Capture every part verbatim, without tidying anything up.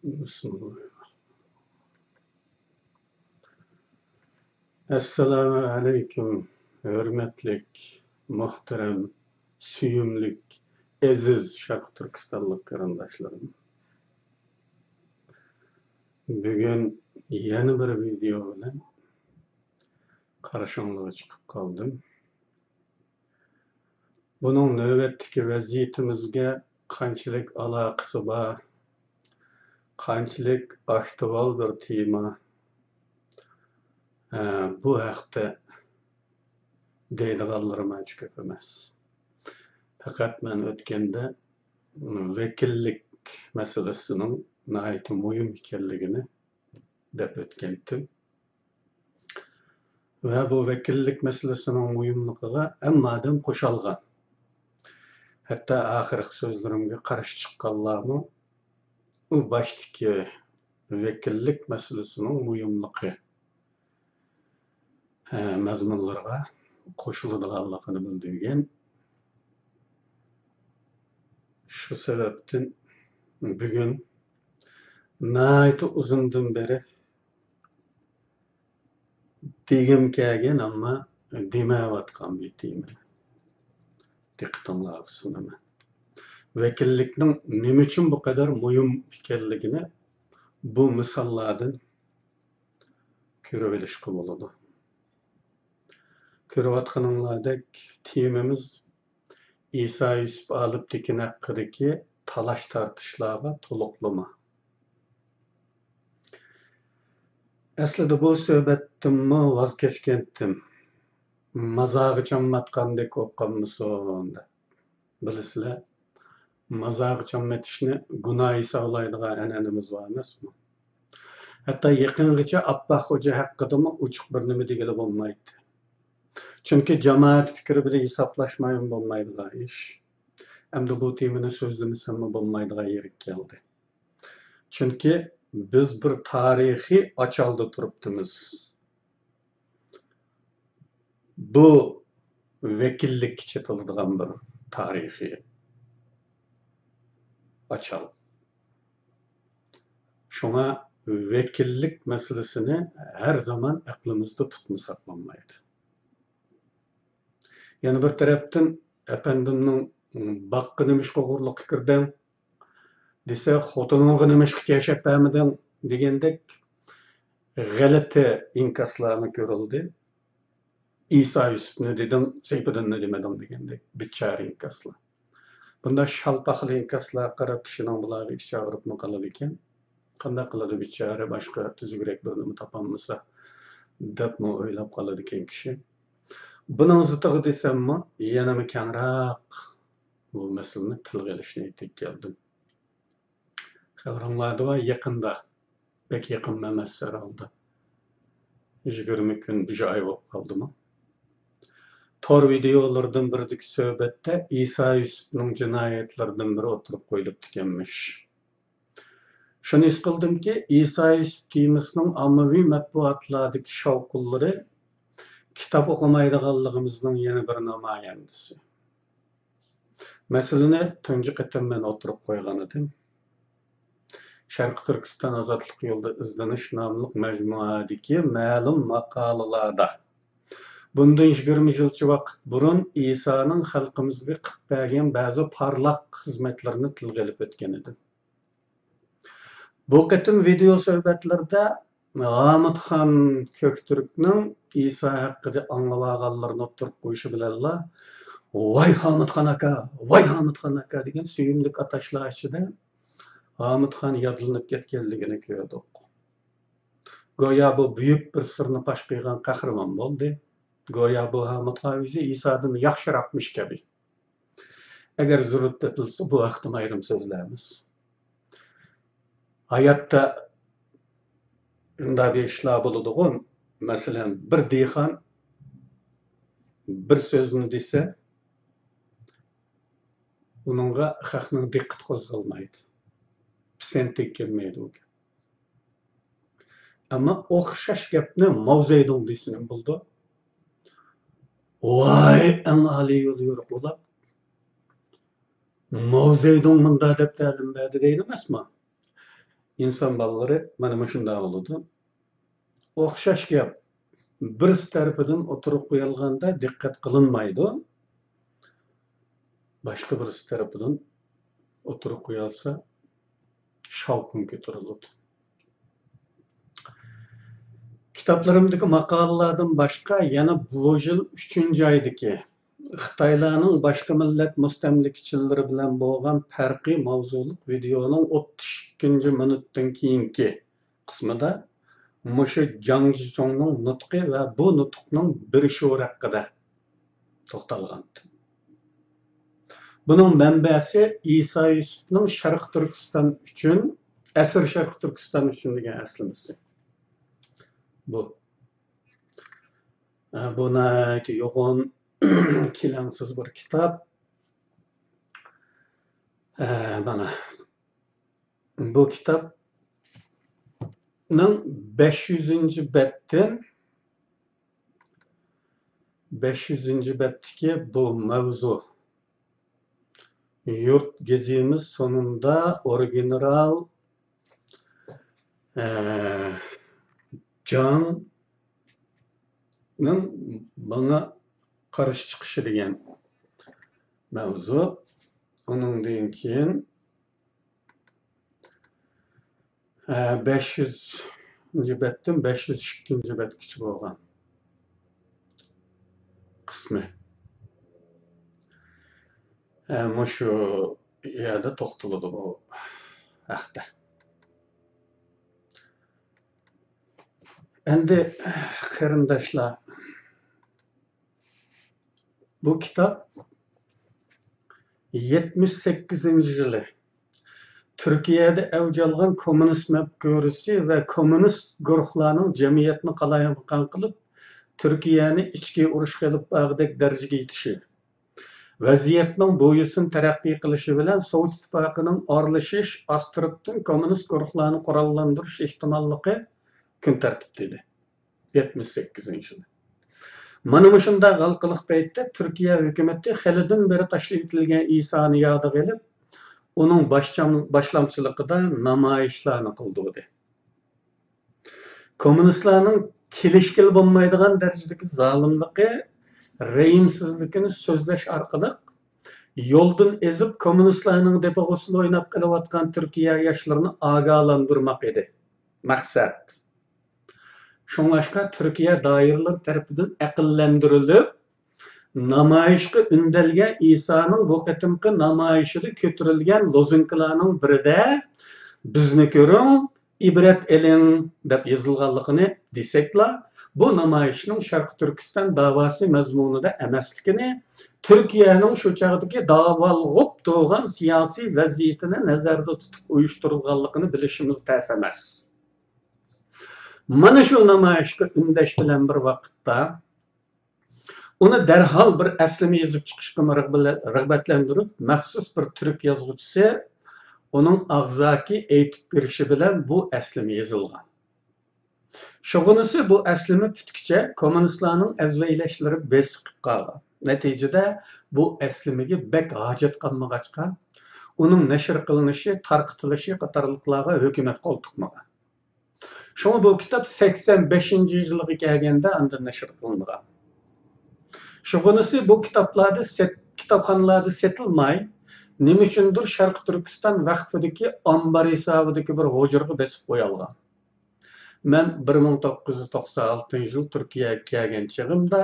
بىسمىللا. ئەسسالامۇ ئەلەيكۇم، ھۆرمەتلىك، مۇھتەرەم، سۆيۈملۈك، ئەزىز شەرقىي تۈركىستانلىق قېرىنداشلىرىم. بۈگۈن يەنە بىر ۋىدېئو بىلەن قارشىڭلارغا چىقىپ قالدىم. بۇنىڭ نۆۋەتتىكى ۋەزىيىتىمىزگە قانچىلىك ئالاقىسى بار، قانچىلىك ئاكتۇئال بىر تېما، ھە، بۇ ھەقتە دەيدىغانلىرىم ئانچە كۆپ ئەمەس. پەقەت مەن ئۆتكەندە ۋەكىللىك مەسىلىسىنىڭ ناھايىتى مۇھىم ئىكەنلىكىنى دەپ ئۆتكەنتىم. ۋە بۇ ۋەكىللىك مەسىلىسىنىڭ مۇھىملىقىغا ھەممە ئادەم قوشالغان. ھەتتا ئاخىرقى سۆزلىرىمگە قارشى چىققانلارمۇ ئۇ باشتىكى ۋەكىللىك مەسىلىسىنىڭ مۇھىملىقى، ھە، مەزمۇنلىرىغا قوشۇلىدىغانلىقىنى بىلدۈرگەن. شۇ سەۋەبتىن بۈگۈن ناھايىتى ئۇزۇندىن بېرى دېگۈم كەلگەن، ئەمما دېمەيۋاتقان بىر تېما. دىققىتىڭلارغا سۇنىمەن. ۋەكىللىكنىڭ نېمە ئۈچۈن بۇ قەدەر مۇھىم ئىكەنلىكىنى بۇ مىساللاردىن كۆرۈۋېلىشقا بولىدۇ. كۆرۈۋاتقىنىڭلاردەك، تېمىمىز ئىسا يۈسۈپ ئالىپتېكىن ھەققىدىكى تالاش-تارتىشلارغا تولۇقلىما. ئەسلىدە بۇ سۆھبەتتىنمۇ ۋاز كەچكەنتىم. مازارغا چامماتقاندەك بولۇپ قالمىسۇن دەپ. بىلىسىلەر، مازارغا چاممىتىشنى گۇناھ ھېسابلايدىغان ئەنئەنىمىز بار ئەمەسمۇ؟ ھەتتا يېقىنغىچە ئاپپاق خوجا ھەققىدىمۇ ئوچۇق بىر نېمە دېگىلى بولمايتتى. چۈنكى جامائەت پىكرى بىلەن ھېسابلاشمايمۇ بولمايدىغان ئىش. ئەمدى بۇ تېمىنى سۆزلىمىسەممۇ بولمايدىغان يېرىگە كەلدى. چۈنكى بىز بىر تارىخىي ئاچالدا تۇرۇپتىمىز. بۇ ۋەكىللىككە چېتىلىدىغان بىر تارىخىي ئاچال. شۇڭا ۋەكىللىك مەسىلىسىنى ھەر زامان ئەقلىمىزدە تۇتمىساق بولمايدۇ. يەنە بىر تەرەپتىن، ئەپەندىمنىڭ، «باغقا نېمىشقا ئوغرىلىققا كىردىڭ؟» دېسە، «خوتۇنۇڭغا نېمىشقا كەشەپ بەرمىدىڭ؟» دېگەندەك غەلىتە ئىنكاسلارمۇ كۆرۈلدى. «ئىسا يۈسۈپنى دېدىڭ، سەيپىدىننى دېمىدىڭ» دېگەندەك بىچارە ئىنكاسلار. بۇنداق شالپاقلا ئىنكاسلارغا قاراپ كىشىنىڭ بۇلارغا ئىچى ئاغرىپمۇ قالىدىكەن. قانداق قىلىدۇ بىچارە، باشقا تۈزۈكرەك بىر نېمە تاپالمىسا دەپمۇ ئويلاپ قالىدىكەن كىشى. بۇنىڭ زىتىغا دېسەممۇ يەنىمۇ كەڭرەك بۇ مەسىلىنى تىلغا ئېلىشنى ئېيتىپ كەلدىم. خەۋىرىڭلاردا بار، يېقىندا، بەك يېقىنمۇ ئەمەس ھەرھالدا، يىگىرمە كۈن، بىر ئاي بولۇپ قالدىمۇ؟ تور ۋىدېئولىرىدىن بىرىدىكى سۆھبەتتە ئىسا يۈسۈپنىڭ جىنايەتلىرىدىن بىرى ئوتتۇرىغا قويۇلۇپتىكەنمىش. شۇنى ھېس قىلدىمكى، ئىسا يۈسۈپ تېمىسىنىڭ ئاممىۋى مەتبۇئاتلاردىكى شاۋقۇنلىرى كىتاب ئوقۇمايدىغانلىقىمىزنىڭ يەنە بىر نامايەندىسى. مەسىلىنى تۇنجى قېتىم مەن ئوتتۇرىغا قويغانىدىم. شەرقىي تۈركىستان ئازادلىق يولىدا ئىزدىنىش ناملىق مەجمۇئەدىكى مەلۇم ماقالىلاردا بۇندىن يىگىرمە يىلچە ۋاقىت بۇرۇن ئىسانىڭ خەلقىمىزگە قىلىپ بەرگەن بەزى پارلاق خىزمەتلىرىنى تىلغا ئېلىپ ئۆتكەن ئىدىم. بۇ قېتىم ۋىدېئو سۆھبەتلىرىدە ھامۇتخان كۆكتۈركنىڭ ئىسا ھەققىدە ئاڭلىۋالغانلىرىنى ئوتتۇرىغا قويۇشى بىلەنلا، «ۋاي ھامۇتخان ئاكا، ۋاي ھامۇتخان ئاكا» دېگەن سۆيۈملۈك ئاتاشلار ئىچىدە ھامۇتخان يادلىنىپ كەتكەنلىكىنى كۆردۇق. گويا بۇ بۈيۈك بىر سىرنى پاش قىلغان قەھرىمان بولدى. گويا بۇ ھامۇتخان ئۆزى ئىسادىن ياخشىراقمىش كەبى. ئەگەر زۆرۈر تېپىلسا، بۇ ھەقتىمۇ ئايرىم سۆزلەرمىز. ھاياتتا شۇنداق بىر ئىشلار بولىدىغۇ، مەسىلەن، بىر دېھقان بىر سۆزنى دېسە، ئۇنىڭغا خەقنىڭ دىققىتى قوزغالمايدۇ، پىسەنتىگە كەلمەيدۇ ئۇ گەپ. ئەمما ئوخشاش گەپنى ماۋزېدۇڭ دېسە نېمە بولىدۇ؟ ۋاي، ئەڭ ئالىي يول يورۇق بولاپ، ماۋزېدۇڭ مۇنداق دەپ تەلىم بەردى دەيدۇ ئەمەسمۇ؟ ئىنسان بالىلىرى مانا مۇشۇنداق بولىدۇ. ئوخشاش گەپ بىرسى تەرىپىدىن ئوتتۇرىغا قويۇلغاندا دىققەت قىلىنمايدۇ. باشقا بىرسى تەرىپىدىن ئوتتۇرىغا قويۇلسا، شاۋقۇن كۆتۈرۈلىدۇ. كىتابلىرىمدىكى ماقالىلاردىن باشقا، يەنە بۇ يىل ئۈچىنچى ئايدىكى خىتايلارنىڭ باشقا مىللەت مۇستەملىكىچىلىرى بىلەن بولغان پەرقى ماۋزۇلۇق ۋىدېئونىڭ ئوتتۇز ئىككىنچى مىنۇتتىن كېيىنكى قىسمىدا مۇشۇ جاڭ جىچۇڭنىڭ نۇتقى ۋە بۇ نۇتۇقنىڭ بېرىشى ھەققىدە توختالغانتىم. بۇنىڭ مەنبەسى ئىسا يۈسۈپنىڭ شەرقىي تۈركىستان ئۈچۈن، ئەسىر شەرقىي تۈركىستان ئۈچۈن دېگەن ئەسلىمىسى. بۇ. ئە، بۇ ناھايىتى يوغان، كېلەڭسىز بىر كىتاب. ئە، مانا، بۇ كىتابنىڭ بەش يۈزىنچى بەتتىن، بەش يۈزىنچى بەتتىكى بۇ ماۋزۇ. يۇرت گېزىمىز سونۇندا ئورگېنېرال، ئە، جاڭنىڭ ماڭا قارشى چىقىشى دېگەن ماۋزۇ. ئۇنىڭدىن كېيىن، ئە، بەش يۈزىنچى بەتتىن بەش يۈز ئىككىنچى بەتكىچە بولغان قىسمى. ئە، مۇشۇ يەردە توختىلىدۇ بۇ ھەقتە. ئەمدى، قېرىنداشلار، بۇ كىتاب يەتمىش سەككىزىنچى يىلى تۈركىيەدە ئەۋج ئالغان كوممۇنىست مەپكۇرىسى ۋە كوممۇنىست گۇرۇھلارنىڭ جەمئىيەتنى قالايمىقان قىلىپ، تۈركىيەنى ئىچكى ئۇرۇشقا ئېلىپ بارغۇدەك دەرىجىگە يېتىشى، ۋەزىيەتنىڭ بويۇسۇن تەرەققىي قىلىشى بىلەن سوۋېت ئىتتىپاقىنىڭ ئارىلىشىش، ئاستىرتتىن كوممۇنىست گۇرۇھلارنى قوراللاندۇرۇش ئېھتىماللىقى كۈن تەرتىپتە ئىدى. يەتمىش سەككىزىنچى يىلى. مانا مۇشۇنداق ھالقىلىق پەيتتە تۈركىيە ھۆكۈمىتى خېلىدىن بېرى تاشلىۋېتىلگەن ئىسانى يادىغا ئېلىپ، ئۇنىڭ باشچام-، باشلامچىلىقىدا نامايىشلارنى قىلدۇردى. كوممۇنىستلارنىڭ كېلىشكىلى بولمايدىغان دەرىجىدىكى زالىملىقى، رەھىمسىزلىكىنى سۆزلەش ئارقىلىق، يولدىن ئېزىپ، كوممۇنىستلارنىڭ دېپىغا ئۇسسۇل ئويناپ قېلىۋاتقان تۈركىيە ياشلىرىنى ئاگاھلاندۇرماق ئىدى مەقسەت. شۇڭلاشقا، تۈركىيە دائىرىلىرى تەرىپىدىن ئەقىللەندۈرۈلۈپ، نامايىشقا ئۈندەلگەن ئىسانىڭ بۇ قېتىمقى نامايىشىدا كۆتۈرۈلگەن لوزۇنكىلارنىڭ بىرىدە، «بىزنى كۆرۈڭ، ئىبرەت ئېلىڭ» دەپ يېزىلغانلىقىنى دېسەكلا، بۇ نامايىشنىڭ شەرقىي تۈركىستان داۋاسى مەزمۇنىدا ئەمەسلىكىنى، تۈركىيەنىڭ شۇ چاغدىكى داۋالغۇپ تۇرغان سىياسىي ۋەزىيىتىنى نەزەردە تۇتۇپ ئۇيۇشتۇرۇلغانلىقىنى بىلىشىمىز تەس ئەمەس. مانا شۇ نامايىشقا ئۈندەش بىلەن بىر ۋاقىتتا، ئۇنى دەرھال بىر ئەسلىمە يېزىپ چىقىشقىمۇ رىغبىلە-، رىغبەتلەندۈرۈپ، مەخسۇس بىر تۈرك يازغۇچىسى ئۇنىڭ ئاغزاكى ئېيتىپ بېرىشى بىلەن بۇ ئەسلىمە يېزىلغان. شۇغىنىسى بۇ ئەسلىمە پۈتكىچە كوممۇنىستلارنىڭ ئەزۋەيلەشلىرى بېسىقىپ قالغان. نەتىجىدە بۇ ئەسلىمىگە بەك ھاجەت قالمىغاچقا، ئۇنىڭ نەشر قىلىنىشى، تارقىتىلىشى قاتارلىقلارغا ھۆكۈمەت قول تىقمىغان. شۇڭا بۇ كىتاب سەكسەن بەشىنچى يىلىغا كەلگەندە ئاندىن نەشر قىلىنغان. شۇغىنىسى بۇ كىتابلاردا سەت-، كىتابخانىلاردا سېتىلماي، نېمە ئۈچۈندۇر شەرقىي تۈركىستان ۋەقفىدىكى ئامبار ھېسابىدىكى بىر ھۇجرىغا بېسىپ قويالغان. مەن بىر مىڭ توققۇز يۈز توقسان ئالتىنچى يىل تۈركىيەگە كەلگەن چېغىمدا،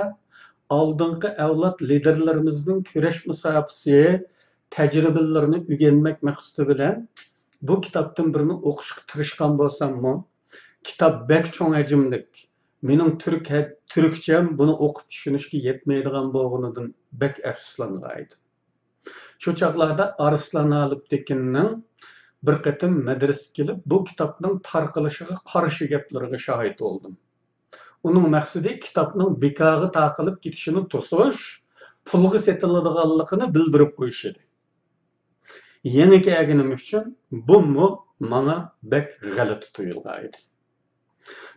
ئالدىنقى ئەۋلاد لىدېرلىرىمىزنىڭ كۈرەش مۇساپىسى، تەجرىبىلىرىنى ئۆگەنمەك مەقسىتى بىلەن بۇ كىتابتىن بىرنى ئوقۇشقا تىرىشقان بولساممۇ، كىتاب بەك چوڭ ھەجىملىك، مېنىڭ تۈرك ھە-، تۈركچەم بۇنى ئوقۇپ چۈشىنىشكە يەتمەيدىغان بولغىنىدىن بەك ئەپسۇسلانغان ئىدىم. شۇ چاغلاردا ئارسلان ھالىپتېكىننىڭ بىر قېتىم مەدرىسىگە كېلىپ، بۇ كىتابنىڭ تارقىلىشىغا قارشى گەپلىرىگە شاھىت بولدۇم. ئۇنىڭ مەقسىتى كىتابنىڭ بىكارغا تارقىلىپ كېتىشىنى توسۇش، پۇلغا سېتىلىدىغانلىقىنى بىلدۈرۈپ قويۇش ئىدى. يېڭى كەلگىنىم ئۈچۈن بۇمۇ ماڭا بەك غەلىتە تۇيۇلغان ئىدى.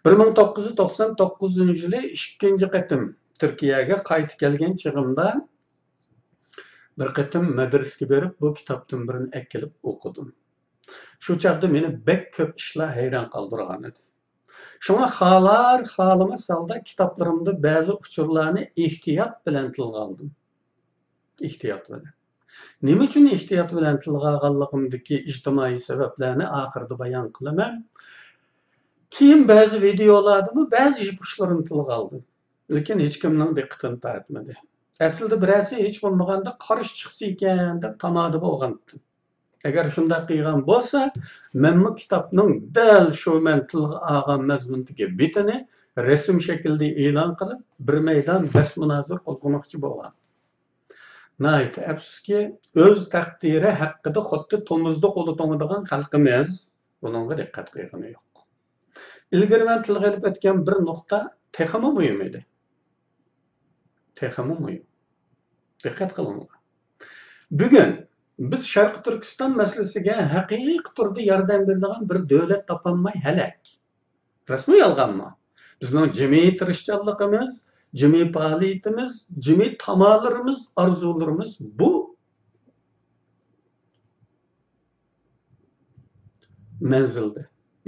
بىر مىڭ توققۇز يۈز توقسان توققۇزىنچى يىلى ئىككىنچى قېتىم تۈركىيەگە قايتا كەلگەن چېغىمدا، بىر قېتىم مەدرىسىگە بېرىپ، بۇ كىتابتىن بىرنى ئەكېلىپ ئوقۇدۇم. شۇ چاغدا مېنى بەك كۆپ ئىشلار ھەيران قالدۇرغان ئىدى. شۇڭا خالار-خالىماس ھالدا كىتابلىرىمدا بەزى ئۇچۇرلارنى ئېھتىيات بىلەن تىلغا ئالدىم. ئېھتىيات بىلەن. نېمە ئۈچۈن ئېھتىيات بىلەن تىلغا ئالغانلىقىمدىكى ئىجتىمائىي سەۋەبلەرنى ئاخىرىدا بايان قىلىمەن. كېيىن بەزى ۋىدىيولاردا بۇ بەزى يىپ ئۇچلىرىنى تىلغا ئالدىم. لېكىن ھېچكىمنىڭ دىققىتىنى تارتمىدى. ئەسلىدە بىرەرسى ھېچ بولمىغاندا قارشى چىقسا ئىكەن دەپ تامادىدا بولغانتىم. ئەگەر شۇنداق قىلغان بولسا، مەنمۇ كىتابنىڭ دەل شۇ مەن تىلغا ئالغان مەزمۇندىكى بېتىنى رەسىم شەكلىدە ئېلان قىلىپ، بىر مەيدان بەس مۇنازىرە قوزغىماقچى بولغان. ناھايىتى ئەپسۇسكى، ئۆز تەقدىرى ھەققىدە خۇددى تومۇزدا قولى توڭىدىغان خەلقىمىز بۇنىڭغا دىققەت قىلغىنى يوق. ئىلگىرى مەن تىلغا ئېلىپ ئۆتكەن بىر نۇقتا تېخىمۇ مۇھىم ئىدى. تېخىمۇ مۇھىم. دىققەت قىلىڭلار. بۈگۈن بىز شەرقىي تۈركىستان مەسىلىسىگە ھەقىقىي تۈردە ياردەم بېرىدىغان بىر دۆلەت تاپالماي ھەلەك. راستمۇ يالغانمۇ؟ بىزنىڭ جىمى تىرىشچانلىقىمىز، جىمى پائالىيىتىمىز، جىمى تامالىرىمىز، ئارزۇلىرىمىز بۇ مەنزىلدە.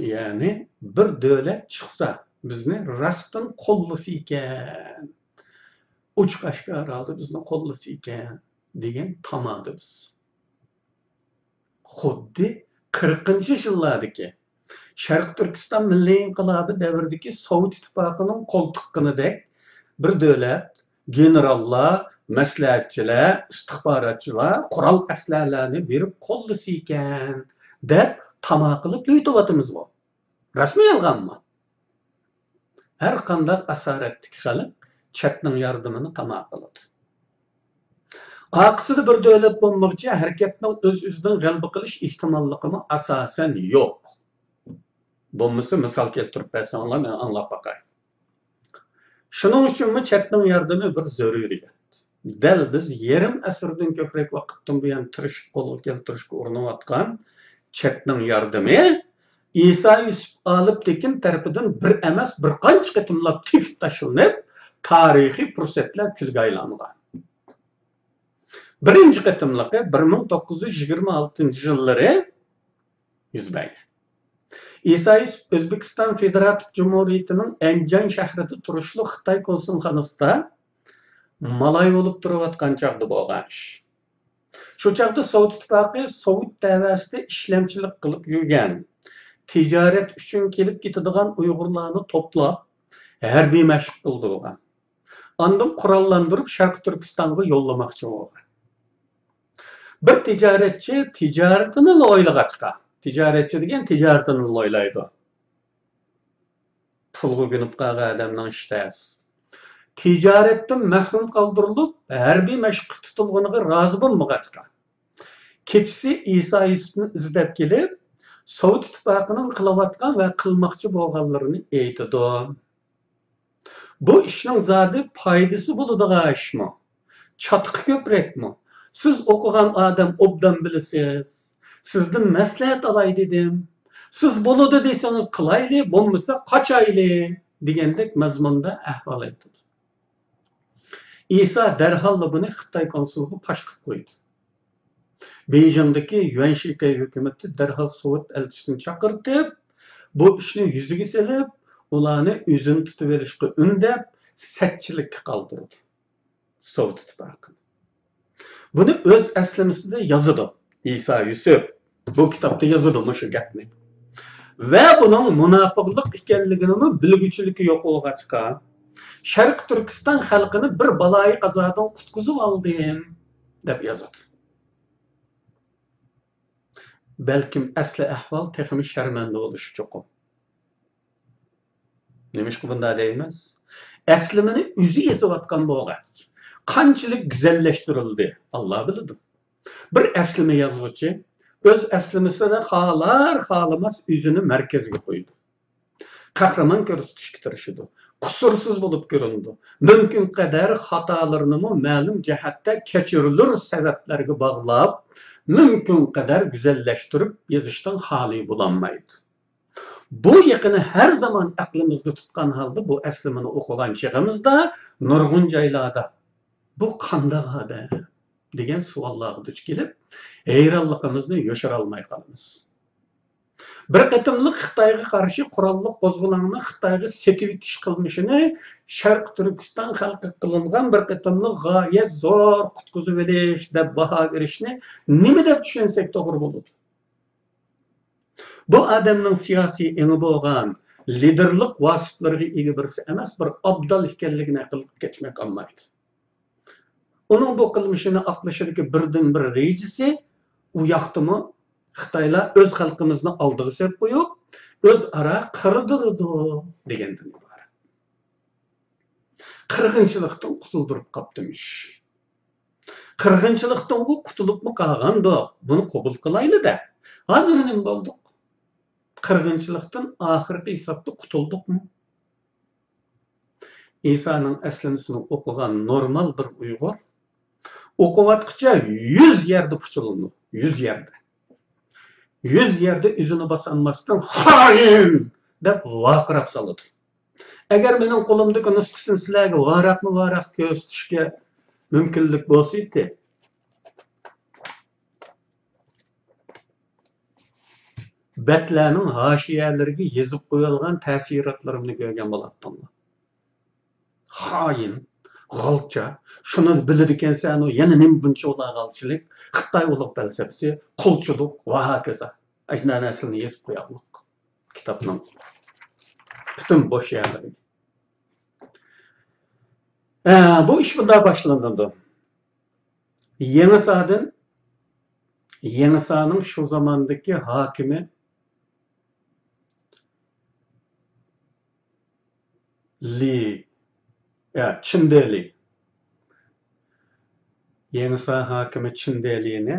يەنى بىر دۆلەت چىقسا، بىزنى راستتىن قوللىسا ئىكەن، ئوچۇق ئاشكارا ھالدا بىزنى قوللىسا ئىكەن دېگەن تامادا بىز. خۇددى قىرىقىنچى يىللاردىكى شەرقىي تۈركىستان مىللىي ئىنقىلابى دەۋرىدىكى سوۋېت ئىتتىپاقىنىڭ قول تىققىنىدەك بىر دۆلەت، گېنېراللار، مەسلىھەتچىلەر، ئىستىخباراتچىلار قورال ئەسلىھەلەرنى بېرىپ قوللىسا ئىكەن، دەپ تاما قىلىپ يۈتۈۋاتىمىزغۇ. راستمۇ يالغانمۇ؟ ھەر قانداق ئاسارەتتىكى خەلق چەتنىڭ ياردىمىنى تاما قىلىدۇ. ئارقىسىدا بىر دۆلەت بولمىغۇچە ھەرىكەتنىڭ ئۆز-ئۆزىدىن غەلىبە قىلىش ئېھتىماللىقىمۇ ئاساسەن يوق. بولمىسا مىسال كەلتۈرۈپ بەرسەڭلار مەن ئاڭلاپ باقاي. شۇنىڭ ئۈچۈنمۇ چەتنىڭ ياردىمى بىر زۆرۈرىيەت. دەل بىز يېرىم ئەسىردىن كۆپرەك ۋاقىتتىن بۇيان تىرىشىپ قولغا كەلتۈرۈشكە ئۇرۇنۇۋاتقان چەتنىڭ ياردىمى ئىسا يۈسۈپ ئالىپ تېكىن تەرىپىدىن بىر ئەمەس، بىر قانچە قېتىملاپ تېپىپ تاشلىنىپ، تارىخىي پۇرسەتلەر كۈلگە ئايلانغان. بىرىنچى قېتىملىقى بىر مىڭ توققۇز يۈز يىگىرمە ئالتىنچى يىللىرى يۈز بەرگەن. ئىسا يۈسۈپ ئۆزبېكىستان فېدېراتىپ جۇمھۇرىيىتىنىڭ ئەنجان شەھىرىدە تۇرۇشلۇق خىتاي كونسۇلخانىسىدا مالاي بولۇپ تۇرۇۋاتقان چاغدا بولغان ئىش. شۇ چاغدا سوۋېت ئىتتىپاقى سوۋېت دەۋەسىدە ئىشلەمچىلىك قىلىپ يۈرگەن، تىجارەت ئۈچۈن كېلىپ كېتىدىغان ئۇيغۇرلارنى توپلاپ، ھەربىي مەشىق قىلدۇرغان. ئاندىن قوراللاندۇرۇپ شەرقىي تۈركىستانغا يوللىماقچى بولغان. بىر تىجارەتچى تىجارىتىنىلا ئويلىغاچقا، تىجارەتچى دېگەن تىجارىتىنىلا ئويلايدۇ. پۇلغا كۆنۈپ قالغان ئادەمنىڭ ئىشى تەس. تىجارەتتىن مەھرۇم قالدۇرۇلۇپ، ھەربىي مەشىققە تۇتۇلغىنىغا رازى بولمىغاچقا، كېچىسى ئىسا يۈسۈپنى ئىزدەپ كېلىپ، سوۋېت ئىتتىپاقىنىڭ قىلىۋاتقان ۋە قىلماقچى بولغانلىرىنى ئېيتىدۇ. بۇ ئىشنىڭ زادى پايدىسى بولىدىغان ئىشمۇ؟ چاتىقى كۆپرەكمۇ؟ سىز ئوقۇغان ئادەم ئوبدان بىلىسىز. سىزدىن مەسلىھەت ئالاي دېدىم. سىز بولىدۇ دېسىڭىز قىلايلى، بولمىسا قاچايلى، دېگەندەك مەزمۇندا ئەھۋال ئېيتىدۇ. ئىسا دەرھاللا بۇنى خىتاي كونسۇلىغا پاش قىلىپ قويدى. بېيجىڭدىكى يۈەن شىكەي ھۆكۈمىتى دەرھال سوۋېت ئەلچىسىنى چاقىرتىپ، بۇ ئىشنى يۈزىگە سېلىپ، ئۇلارنى ئۆزىنى تۇتۇۋېلىشقا ئۈندەپ، سەتچىلىككە قالدۇردى سوۋېت ئىتتىپاقىنى. بۇنى ئۆز ئەسلىمىسىدە يازىدۇ ئىسا يۈسۈپ. بۇ كىتابتا يازىدۇ مۇشۇ گەپنى. ۋە بۇنىڭ مۇناپىقلىق ئىكەنلىكىنىمۇ بىلگۈچىلىكى يوق بولغاچقا، شەرقىي تۈركىستان خەلقىنى بىر بالايىقازادىن قۇتقۇزۇۋالدىم، دەپ يازىدۇ. بەلكىم ئەسلى ئەھۋال تېخىمۇ شەرمەندە بولۇشى چوقۇم. نېمىشقا بۇنداق دەيمىز؟ ئەسلىمىنى ئۆزى يېزىۋاتقان بولغاچ، قانچىلىك گۈزەللەشتۈرۈلدى، ئاللا بىلىدۇ. بىر ئەسلىمە يازغۇچى ئۆز ئەسلىمىسىدە خالار-خالىماس ئۆزىنى مەركەزگە قويىدۇ. قەھرىمان كۆرسىتىشكە تىرىشىدۇ. قۇسۇرسىز بولۇپ كۆرۈنىدۇ. مۇمكىن قەدەر خاتالىرىنىمۇ مەلۇم جەھەتتە كەچۈرۈلۈر سەۋەبلەرگە باغلاپ، مۇمكىن قەدەر گۈزەللەشتۈرۈپ يېزىشتىن خالىي بولالمايدۇ. بۇ يېقىنى ھەر زامان ئەقلىمىزدە تۇتقان ھالدا بۇ ئەسلىمىنى ئوقۇغان چېغىمىزدا نۇرغۇن جايلاردا «بۇ قانداق ئادەم؟» دېگەن سوئاللارغا دۇچ كېلىپ، ھەيرانلىقىمىزنى يوشۇرالماي قالىمىز. بىر قېتىملىق خىتايغا قارشى قوراللىق قوزغىلاڭنى خىتايغا سېتىۋېتىش قىلمىشىنى شەرقىي تۈركىستان خەلقى قىلىنغان بىر قېتىملىق غايەت زور قۇتقۇزۇۋېلىش دەپ باھا بېرىشنى نېمە دەپ چۈشەنسەك توغرا بولىدۇ؟ بۇ ئادەمنىڭ سىياسىي ئېڭى بولغان، لىدېرلىق ۋاسىپلىرىغا ئىگە بىرسى ئەمەس، بىر ئابدال ئىكەنلىكىنى ئەقىل كەچمەي قالمايدۇ. ئۇنىڭ بۇ قىلمىشىنى ئاقلىشىدىكى بىردىنبىر رېجىسى، ئۇ ياقتىمۇ خىتايلار ئۆز خەلقىمىزنى ئالدىغا سېلىپ قويۇپ، ئۆزئارا قىردۇرىدۇ دېگەندىن ئىبارەت. قىرغىنچىلىقتىن قۇتۇلدۇرۇپ قاپتىمىش. قىرغىنچىلىقتىنغۇ قۇتۇلۇپمۇ قالغاندۇق، بۇنى قوبۇل قىلايلى-دە. ھازىر نېمە بولدۇق؟ قىرغىنچىلىقتىن ئاخىرقى ھېسابتا قۇتۇلدۇقمۇ؟ ئىسانىڭ ئەسلىمىسىنى ئوقۇغان نورمال بىر ئۇيغۇر ئوقۇۋاتقۇچە يۈز يەردە پۇچىلىنىدۇ. يۈز يەردە. يۈز يەردە ئۆزىنى باسالماستىن، «خائىن!» دەپ ۋارقىراپ سالىدۇ. ئەگەر مېنىڭ قولۇمدىكى نۇسخىسىنى سىلەرگە ۋاراقمۇ ۋاراق كۆرسىتىشكە مۇمكىنلىك بولسا ئىدى. بەتلەرنىڭ ھاشىيەلىرىگە يېزىپ قويۇلغان تەسىراتلىرىمنى كۆرگەن بولاتتىڭلار. خائىن، غالچا، شۇنى بىلىدىكەنسەنۇ، يەنە نېمە بۇنچە ئۇلار غالچىلىك، خىتاي ئۇلۇغ پەلسەپىسى، قۇلچىلىق ۋە ھاكازا. ئاشۇنداق نەرسىلەرنى يېزىپ قوياقلىق كىتابنىڭ پۈتۈن بوش يەرلىرىگە. ئە، بۇ ئىش بۇنداق باشلىنىدۇ. يېڭىسادىن، يېڭىسانىڭ شۇ زاماندىكى ھاكىمى لى، يا، چىندېلى. يېڭىسا ھاكىمى چىندېلىنى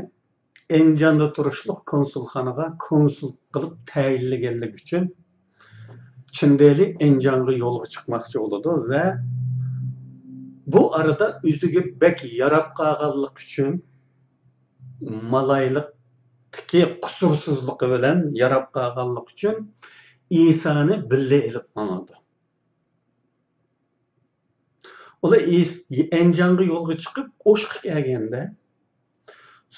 ئەنجاندا تۇرۇشلۇق كونسۇلخانىغا كونسۇل قىلىپ تەيىنلىگەنلىكى ئۈچۈن، چىندېلى ئەنجانغا يولغا چىقماقچى بولىدۇ ۋە بۇ ئارىدا ئۆزىگە بەك ياراپ قالغانلىقى ئۈچۈن، مالايلىقتىكى قۇسۇرسىزلىقى بىلەن ياراپ قالغانلىقى ئۈچۈن ئىسانى بىللە ئېلىپ ماڭىدۇ. ئۇلار ئىس-، ئەنجانغا يولغا چىقىپ، ئوشۇققا كەلگەندە،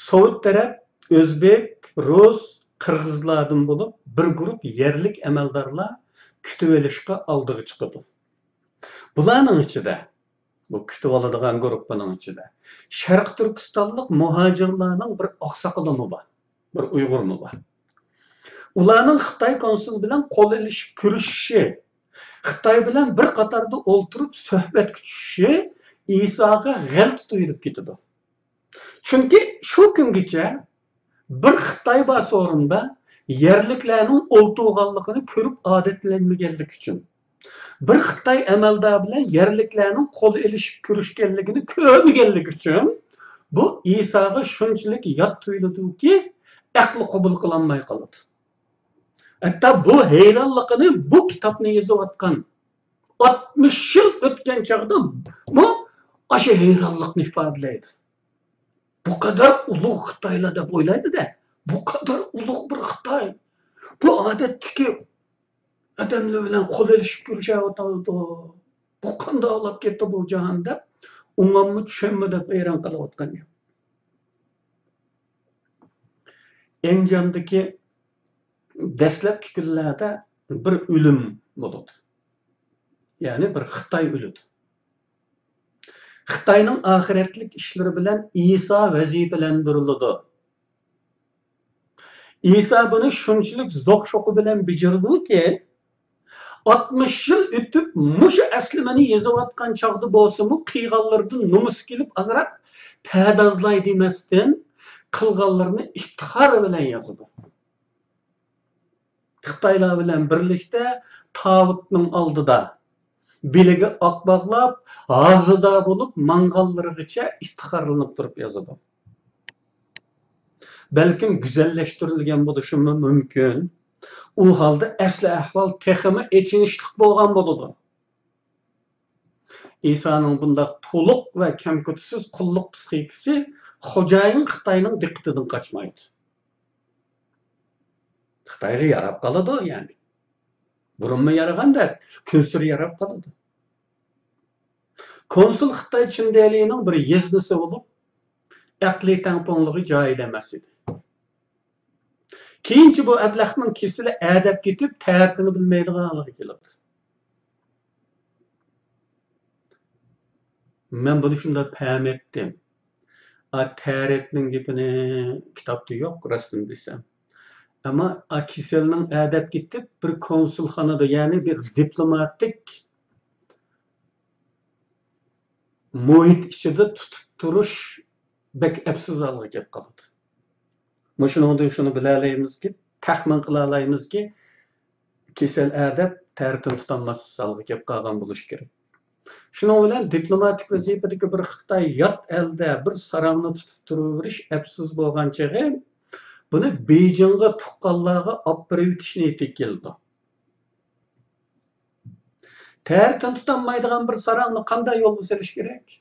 سوۋېت تەرەپ ئۆزبېك، رۇس، قىرغىزلاردىن بولۇپ بىر گۇرۇپ يەرلىك ئەمەلدارلار كۈتۈۋېلىشقا ئالدىغا چىقىدۇ. بۇلارنىڭ ئىچىدە، بۇ كۈتۈۋالىدىغان گۇرۇپپىنىڭ ئىچىدە شەرقىي تۈركىستانلىق مۇھاجىرلارنىڭ بىر ئاقساقىلىمۇ بار، بىر ئۇيغۇرمۇ بار. ئۇلارنىڭ خىتاي كونسۇلى بىلەن قول ئېلىشىپ كۆرۈشۈشى، خىتاي بىلەن بىر قاتاردا ئولتۇرۇپ سۆھبەتكە چۈشۈشى ئىساغا غەلىتە تۇيۇلۇپ كېتىدۇ. چۈنكى شۇ كۈنگىچە بىر خىتاي بار سورۇندا يەرلىكلەرنىڭ ئولتۇرغانلىقىنى كۆرۈپ ئادەتلەنمىگەنلىكى ئۈچۈن، بىر خىتاي ئەمەلدار بىلەن يەرلىكلەرنىڭ قول ئېلىشىپ كۆرۈشكەنلىكىنى كۆرمىگەنلىكى ئۈچۈن، بۇ ئىساغا شۇنچىلىك يات تۇيۇلىدۇكى، ئەقلى قوبۇل قىلالماي قالىدۇ. ھەتتا بۇ ھەيرانلىقىنى بۇ كىتابنى يېزىۋاتقان، ئاتمىش يىل ئۆتكەن چاغدىمۇ ئاشۇ ھەيرانلىقنى ئىپادىلەيدۇ. بۇ قەدەر ئۇلۇغ خىتايلار دەپ ئويلايدۇ-دە، بۇ قەدەر ئۇلۇغ بىر خىتاي بۇ ئادەتتىكى ئادەملەر بىلەن قول ئېلىشىپ كۆرۈشۈۋاتىدۇ. بۇ قانداق ئالاپ كەتتى بۇ جاھان دەپ، ئوڭاممۇ چۈشەممۇ دەپ ھەيران قېلىۋاتقان گەپ. ئەنجاندىكى دەسلەپكى كۈنلەردە بىر ئۆلۈم بولىدۇ. يەنى بىر خىتاي ئۆلىدۇ. خىتاينىڭ ئاخىرەتلىك ئىشلىرى بىلەن ئىسا ۋەزىپىلەندۈرۈلىدۇ. ئىسا بۇنى شۇنچىلىك زوق-شوقى بىلەن بېجىرىدۇكى، ئاتمىش يىل ئۆتۈپ، مۇشۇ ئەسلىمىنى يېزىۋاتقان چاغدا بولسىمۇ، قىلغانلىرىدىن نومۇسى كېلىپ، ئازراق پەدازلاي دېمەستىن، قىلغانلىرىنى ئىپتىخار بىلەن يازىدۇ. خىتايلار بىلەن بىرلىكتە تاۋۇتنىڭ ئالدىدا، بېلىگە ئاق باغلاپ، ھازىدا بولۇپ ماڭغانلىرىغىچە ئىپتىخارلىنىپ تۇرۇپ يازىدۇ. بەلكىم گۈزەللەشتۈرۈلگەن بولۇشىمۇ مۇمكىن. ئۇ ھالدا ئەسلى ئەھۋال تېخىمۇ ئېچىنىشلىق بولغان بولىدۇ. ئىسانىڭ بۇنداق تولۇق ۋە كەمكۈتسىز قۇللۇق پىسخىكىسى خوجايىن خىتاينىڭ دىققىتىدىن قاچمايدۇ. خىتايغا ياراپ قالىدۇ، يەنى. بۇرۇنمۇ يارىغان دەپ، كۈنسېرى ياراپ قالىدۇ. كونسۇل خىتاي چىندېلىنىڭ بىر يېزنىسى بولۇپ، ئەقلىي تەڭپۇڭلۇقى جايىدا ئەمەس ئىدى. كېيىنچە بۇ ئەبلەخنىڭ كېسىلى ئەدەپ كېتىپ، تەرىتىنى بىلمەيدىغان ھالغا كېلىدۇ. مەن بۇنى شۇنداق پەم ئەتتىم. ئا، تەرىتنىڭ گېپىنى كىتابتا يوق، راستىنى دېسەم. ئەمما ئا، كېسەلنىڭ ئەدەپ كېتىپ، بىر كونسۇلخانىدا، يەنى بىر دىپلوماتىك مۇھىت ئىچىدە تۇتۇپ تۇرۇش بەك ئەپسىز ھالغا كېلىپ قالىدۇ. مۇشۇنىڭدىن شۇنى بىلەلەيمىزكى، تەخمىن قىلالايمىزكى، كېسەل ئەدەپ تەرىتىنى تۇتالماس ھالغا كېلىپ قالغان بولۇشى كېرەك. شۇنىڭ بىلەن دىپلوماتىك ۋەزىپىدىكى بىر خىتاي يات ئەلدە بىر ساراڭنى تۇتۇپ تۇرۇۋېرىش ئەپسىز بولغان چېغى، بۇنى بېيجىڭغا تۇغقانلارغا ئاپىرىۋېتىش نىيىتىگە كېلىدۇ. تەرىتىنى تۇتالمايدىغان بىر ساراڭنى قانداق يولغا سېلىش كېرەك؟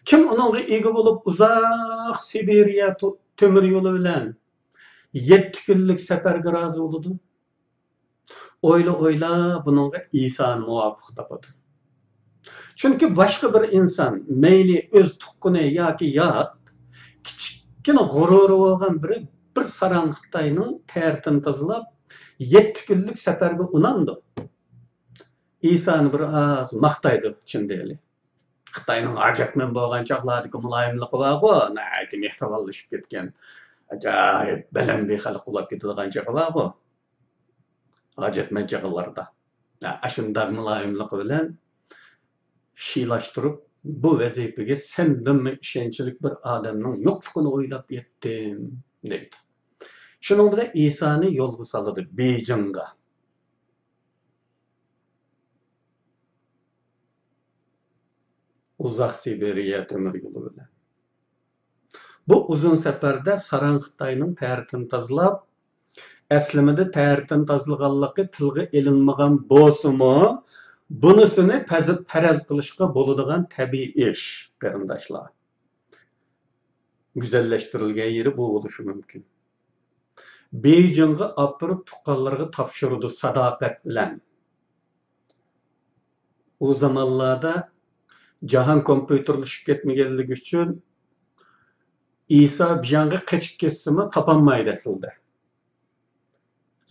كىم ئۇنىڭغا ئىگە بولۇپ، ئۇزاق سىبىرىيە تو-، تۆمۈر يولى بىلەن يەتتە كۈنلۈك سەپەرگە رازى بولىدۇ؟ ئويلا-ئويلا بۇنىڭغا ئىسانى مۇۋاپىق تاپىدۇ. چۈنكى باشقا بىر ئىنسان، مەيلى ئۆز تۇغقىنى ياكى يات، كىچىككىنە غۇرۇرى بولغان بىرى بىر ساراڭ خىتاينىڭ تەرىتىنى تازىلاپ، يەتتە كۈنلۈك سەپەرگە ئۇنامدۇ؟ ئىسانى بىر ئاز ماختايدۇ چىن دېيىلى. خىتاينىڭ ھاجەتمەن بولغان چاغلاردىكى مۇلايىملىقى بارغۇ، ناھايىتى مېھرىبانلىشىپ كەتكەن، ئاجايىپ بەلەن بىر خەلق بولاپ كېتىدىغان چېغى بارغۇ، ھاجەتمەن چېغىلاردا. ھە، ئاشۇنداق مۇلايىملىقى بىلەن شىلاشتۇرۇپ، بۇ ۋەزىپىگە سەندىنمۇ ئىشەنچلىك بىر ئادەمنىڭ يوقلۇقىنى ئويلاپ يەتتىم، دەيدۇ. شۇنىڭ بىلەن ئىسانى يولغا سالىدۇ بېيجىڭغا. ئۇزاق سىبىرىيە تۆمۈر يولى بىلەن. بۇ ئۇزۇن سەپەردە ساراڭ خىتاينىڭ تەرىتىنى تازىلاپ، ئەسلىمىدە تەرىتىنى تازىلىغانلىقى تىلغا ئېلىنمىغان بولسىمۇ، بۇنىسىنى پەز-، پەرەز قىلىشقا بولىدىغان تەبىئىي ئىش، قېرىنداشلار. گۈزەللەشتۈرۈلگەن يېرى بۇ بولۇشى مۇمكىن. بېيجىڭغا ئاپىرىپ تۇغقانلىرىغا تاپشۇرىدۇ ساداقەت بىلەن. ئۇ زامانلاردا جاھان كومپيۇتېرلىشىپ كەتمىگەنلىكى ئۈچۈن ئىسا بىياڭغا قېچىپ كەتسىمۇ تاپالمايدۇ ئەسلىدە.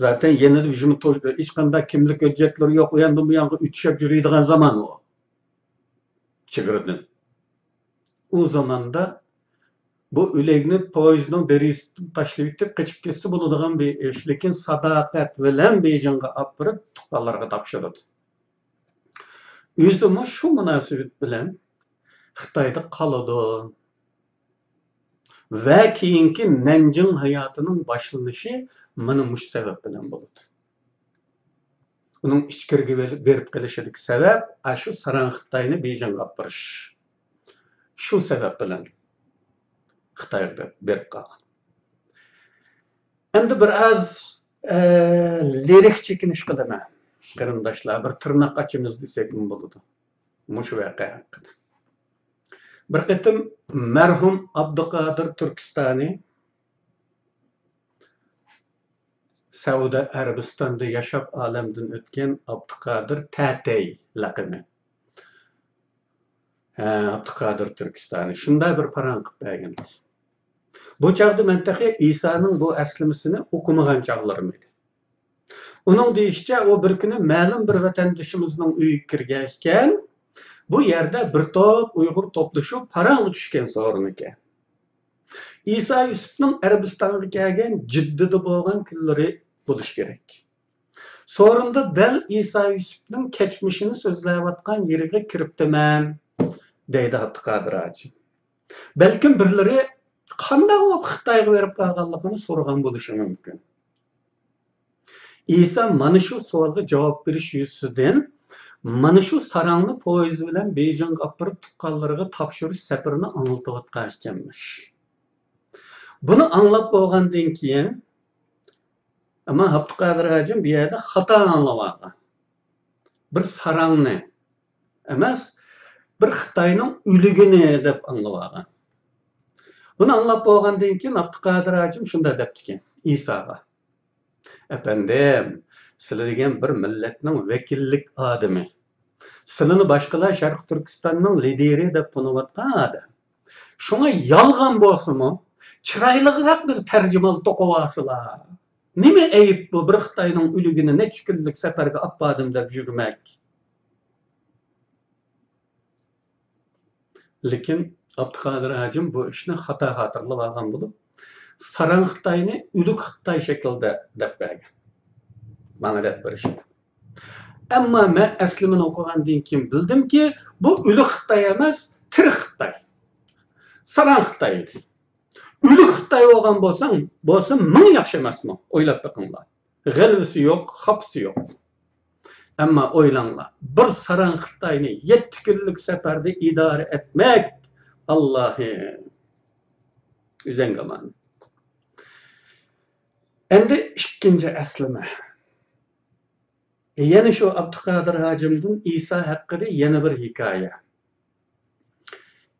زاتەن يېنىدا بىزمۇ تو-، ھېچقانداق كىملىك ھۆججەتلىرى يوق، ئۇ ياندىن بۇ يانغا ئۆتۈشۈپ يۈرىدىغان زامان ئۇ. چېگرىدىن. ئۇ زاماندا بۇ ئۆلۈكنى پويىزنىڭ دېرىزىسىدىن تاشلىۋېتىپ قېچىپ كەتسە بولىدىغان بىر ئىش، لېكىن ساداقەت بىلەن بېيجىڭغا ئاپىرىپ تۇغقانلىرىغا تاپشۇرىدۇ. ئۆزىمۇ شۇ مۇناسىۋەت بىلەن خىتايدا قالىدۇ. ۋە كېيىنكى نەنجىڭ ھاياتىنىڭ باشلىنىشى مانا مۇشۇ سەۋەب بىلەن بولىدۇ. ئۇنىڭ ئىچكىرىگە بېرىپ قېلىشىدىكى سەۋەب ئاشۇ ساراڭ خىتاينى بېيجىڭغا ئاپىرىش. شۇ سەۋەب بىلەن خىتايغا بېرىپ قالغان. ئەمدى بىر ئاز، ئە، لىرىك چېكىنىش قىلىمەن، قېرىنداشلار. بىر تىرناق ئاچىمىز دېسەكمۇ بولىدۇ مۇشۇ ۋەقە ھەققىدە. بىر قېتىم مەرھۇم ئابدۇقادىر تۈركىستانى سەئۇدى ئەرەبىستاندا ياشاپ ئالەمدىن ئۆتكەن ئابدۇقادىر تەتەي لەقىمى. ھە، ئابدۇقادىر تۈركىستانى شۇنداق بىر پاراڭ قىلىپ بەرگەن. بۇ چاغدا مەن تېخى ئىسانىڭ بۇ ئەسلىمىسىنى ئوقۇمىغان چاغلىرىم ئىدى. ئۇنىڭ دېيىشىچە، ئۇ بىر كۈنى مەلۇم بىر ۋەتەندىشىمىزنىڭ ئۆيىگە كىرگەن ئىكەن. بۇ يەردە بىر توپ ئۇيغۇر توپلىشىپ پاراڭغا چۈشكەن سورۇن ئىكەن. ئىسا يۈسۈپنىڭ ئەرەبىستانغا كەلگەن جىددىدە بولغان كۈنلىرى بولۇشى كېرەك. سورۇندا دەل ئىسا يۈسۈپنىڭ كەچمىشىنى سۆزلەۋاتقان يېرىگە كىرىپتىمەن، دەيدۇ ئابدۇقادىر ھاجىم. بەلكىم بىرلىرى قانداق بولۇپ خىتايغا بېرىپ قالغانلىقىنى سورىغان بولۇشى مۇمكىن. ئىسا مانا شۇ سوئالغا جاۋاب بېرىش يۈزىسىدىن مانا شۇ ساراڭنى پويىز بىلەن بېيجىڭغا ئاپىرىپ تۇغقانلىرىغا تاپشۇرۇش سەپىرىنى ئاڭلىتىۋاتقان ئىكەنمىش. بۇنى ئاڭلاپ بولغاندىن كېيىن، ئەمما ئابدۇقادىر ھاجىم بۇ يەردە خاتا ئاڭلىۋالغان. بىر ساراڭنى ئەمەس، بىر خىتاينىڭ ئۆلۈگىنى دەپ ئاڭلىۋالغان. بۇنى ئاڭلاپ بولغاندىن كېيىن ئابدۇقادىر ھاجىم شۇنداق دەپتىكەن ئىساغا: «ئەپەندىم، سىلەر دېگەن بىر مىللەتنىڭ ۋەكىللىك ئادىمى. سىلىنى باشقىلار شەرقىي تۈركىستاننىڭ لىدىرى دەپ تونۇۋاتقان ئادەم. شۇڭا يالغان بولسىمۇ، چىرايلىقراق بىر تەرجىمىھال توقۇۋالسىلا. نېمە ئەيىب بۇ، بىر خىتاينىڭ ئۆلۈكىنى نەچچە كۈنلۈك سەپەرگە ئاپاردىم دەپ يۈرمەك؟ لېكىن ئابدۇقادىر ھاجىم بۇ ئىشنى خاتا خاتىرىلىۋالغان بولۇپ، ساراڭ خىتاينى ئۆلۈك خىتاي شەكلىدە دەپ بەرگەن. ماڭا دەپ بېرىشتى. ئەمما مەن ئەسلىمىنى ئوقۇغاندىن كېيىن بىلدىمكى، بۇ ئۆلۈك خىتاي ئەمەس، تىرىك خىتاي. ساراڭ خىتاي ئىدى. ئۆلۈك خىتاي بولغان بولساڭ، بولسا مىڭ ياخشى ئەمەسمۇ؟ ئويلاپ بېقىڭلار. غەلۋىسى يوق، خاپىسى يوق. ئەمما ئويلاڭلار، بىر ساراڭ خىتاينى يەتتە كۈنلۈك سەپەردە ئىدارە ئەتمەك، ئاللاھىم، ئۆزەڭگە ئامانەت. ئەمدى ئىككىنچى ئەسلىمە. يەنە شۇ ئابدۇقادىر ھاجىمدىن ئىسا ھەققىدە يەنە بىر ھېكايە.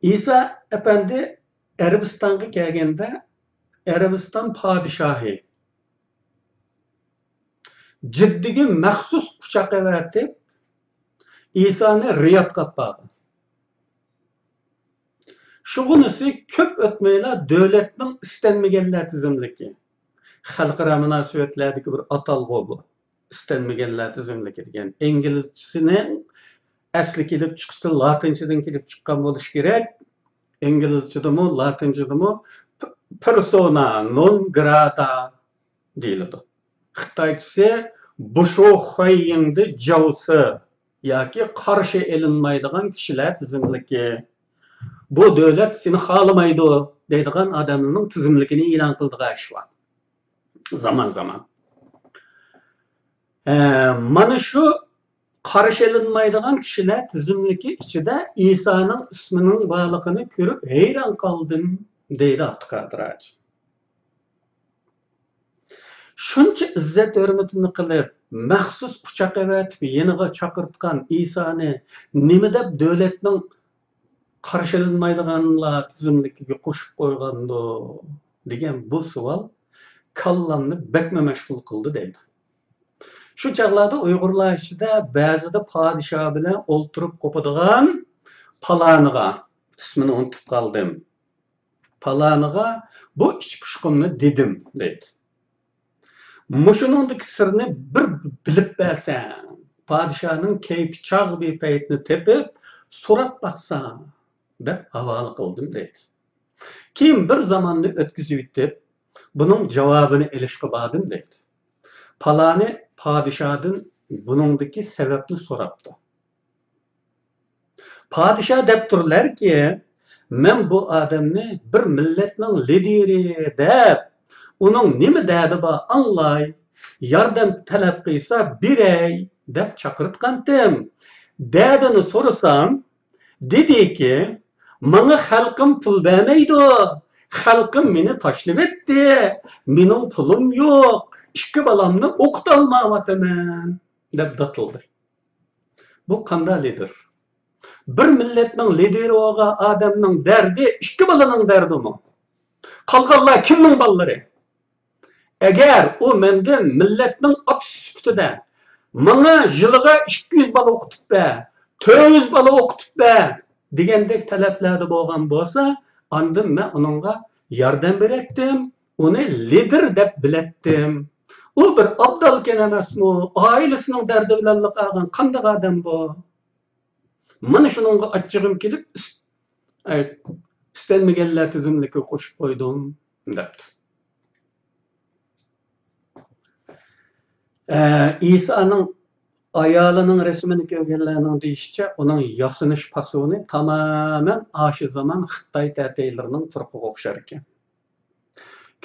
ئىسا ئەپەندى ئەرەبىستانغا كەلگەندە، ئەرەبىستان پادىشاھى جىددىگە مەخسۇس ئۇچاق ئەۋەتىپ، ئىسانى رىيادقا ئاپ بارغان. شۇغىنىسى كۆپ ئۆتمەيلا دۆلەتنىڭ ئىستەنمىگەنلەر تىزىملىكى. خەلقئارا مۇناسىۋەتلەردىكى بىر ئاتالغۇ بۇ. ئىستەنمىگەنلەر تىزىملىكى دېگەن. ئىنگلىزچىسىنىڭ ئەسلى كېلىپ چىقىشى لاتىنچىدىن كېلىپ چىققان بولۇشى كېرەك. ئىنگلىزچىدىمۇ، لاتىنچىدىمۇ پ-، پېرسونا نون گراتا دېيىلىدۇ. خىتايچىسى بۇشۇخۇەييىڭدى جاۋسى ياكى قارشى ئېلىنمايدىغان كىشىلەر تىزىملىكى. بۇ دۆلەت سېنى خالىمايدۇ دەيدىغان ئادەملەرنىڭ تىزىملىكىنى ئېلان قىلىدىغان ئىش بار. زامان زامان. ھە، مانا شۇ قارشى ئېلىنمايدىغان كىشىلەر تىزىملىكى ئىچىدە ئىسانىڭ ئىسمىنىڭ بارلىقىنى كۆرۈپ ھەيران قالدىم، دەيدۇ ئابدۇقادىر ھاجى. شۇنچە ئىززەت-ھۆرمىتىنى قىلىپ، مەخسۇس ئۇچاق ئەۋەتىپ يېنىغا چاقىرتقان ئىسانى نېمە دەپ دۆلەتنىڭ قارشى ئېلىنمايدىغانلار تىزىملىكىگە قوشۇپ قويغاندۇ دېگەن بۇ سوئال كاللامنى بەكمۇ مەشغۇل قىلدى دەيدۇ. شۇ چاغلاردا ئۇيغۇرلار ئىچىدە بەزىدە پادىشاھ بىلەن ئولتۇرۇپ قوپىدىغان پالانىغا، ئىسمىنى ئۇنتۇپ قالدىم، پالانىغا بۇ ئىچ پۇشقۇمنى دېدىم دەيدۇ. مۇشۇنىڭدىكى سىرنى بىر بىلىپ بەرسەڭ، پادىشاھنىڭ كەيپى چاغ بىر پەيتنى تېپىپ، سوراپ باقساڭ، دەپ ھاۋالە قىلدىم دەيدۇ. كېيىن بىر زاماننى ئۆتكۈزۈۋېتىپ، بۇنىڭ جاۋابىنى ئېلىشقا باردىم دەيدۇ. پالانى پادىشاھدىن بۇنىڭدىكى سەۋەبنى سوراپتۇ. پادىشاھ دەپتۇرلەركى، مەن بۇ ئادەمنى بىر مىللەتنىڭ لىدىرى دەپ، ئۇنىڭ نېمە دەردى بار ئاڭلاي، ياردەم تەلەپ قىلسا بېرەي دەپ چاقىرتقانتىم. دەردىنى سورىسام، دېدىكى، ماڭا خەلقىم پۇل بەرمەيدۇ، خەلقىم مېنى تاشلىۋەتتى، مېنىڭ پۇلۇم يوق، ئىككى بالامنى ئوقۇتالمايۋاتىمەن دەپ داتىلدى. بۇ قانداق لىدىر؟ بىر مىللەتنىڭ لىدىرى بولغان ئادەمنىڭ دەردى ئىككى بالىنىڭ دەردىمۇ؟ قالغانلار كىمنىڭ بالىلىرى؟ ئەگەر ئۇ مەندىن مىللەتنىڭ ئاتىسى سۈپىتىدە ماڭا يىلىغا ئىككى يۈز بالا ئوقۇتۇپ بەر، تۆت يۈز بالا ئوقۇتۇپ بەر دېگەندەك تەلەپلەردە بولغان بولسا، ئاندىن مەن ئۇنىڭغا ياردەم بېرەتتىم، ئۇنى لىدىر دەپ بىلەتتىم. ئۇ بىر ئابدالكەن ئەمەسمۇ؟ ئائىلىسىنىڭ دەردى بىلەنلا قالغان قانداق ئادەم بۇ؟ مانا شۇنىڭغا ئاچچىقىم كېلىپ، ئىس-، ئەي، ئىستەنمىگەنلەر تىزىملىكىگە قوشۇپ قويدۇم، دەپتۇ. ئە، ئىسانىڭ ئايالىنىڭ رەسىمىنى كۆرگەنلەرنىڭ دېيىشىچە، ئۇنىڭ ياسىنىش پاسونى تامامەن ئاشۇ زامان خىتاي تەتەيلىرىنىڭ تۇرقىغا ئوخشار ئىكەن.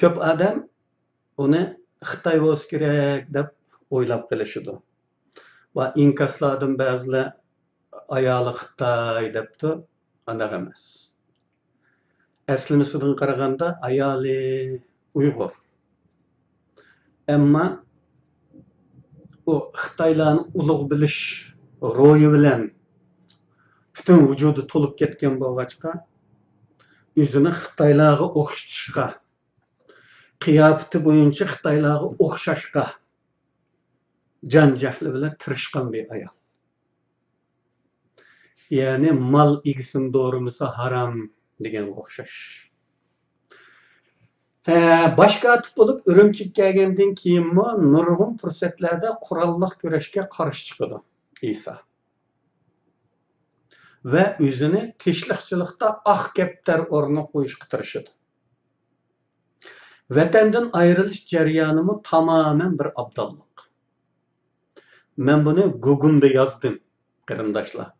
كۆپ ئادەم ئۇنى خىتاي بولسا كېرەك دەپ ئويلاپ قېلىشىدۇ. ۋە ئىنكاسلاردىن بەزىلەر ئايالى خىتاي دەپتۇ، ئانداق ئەمەس. ئەسلىمىسىدىن قارىغاندا ئايالى ئۇيغۇر. ئەمما ئۇ خىتايلارنى ئۇلۇغ بىلىش روھى بىلەن پۈتۈن ۋۇجۇدى تولۇپ كەتكەن بولغاچقا، ئۆزىنى خىتايلارغا ئوخشىتىشقا، قىياپىتى بويىچە خىتايلارغا ئوخشاشقا جان-جەھلى بىلەن تىرىشقان بىر ئايال. يەنى مال ئىگىسىنى دورىمىسا ھارام دېگەنگە ئوخشاش. ھە، باش كاتىپ بولۇپ ئۈرۈمچىگە كەلگەندىن كېيىنمۇ نۇرغۇن پۇرسەتلەردە قوراللىق كۈرەشكە قارشى چىقىدۇ ئىسا. ۋە ئۆزىنى تىنچلىقچىلىقتا ئاق كەپتەر ئورنىغا قويۇشقا تىرىشىدۇ. ۋەتەندىن ئايرىلىش جەريانىمۇ تامامەن بىر ئابداللىق. مەن بۇنى گۇگۇمدا يازدىم، قېرىنداشلار.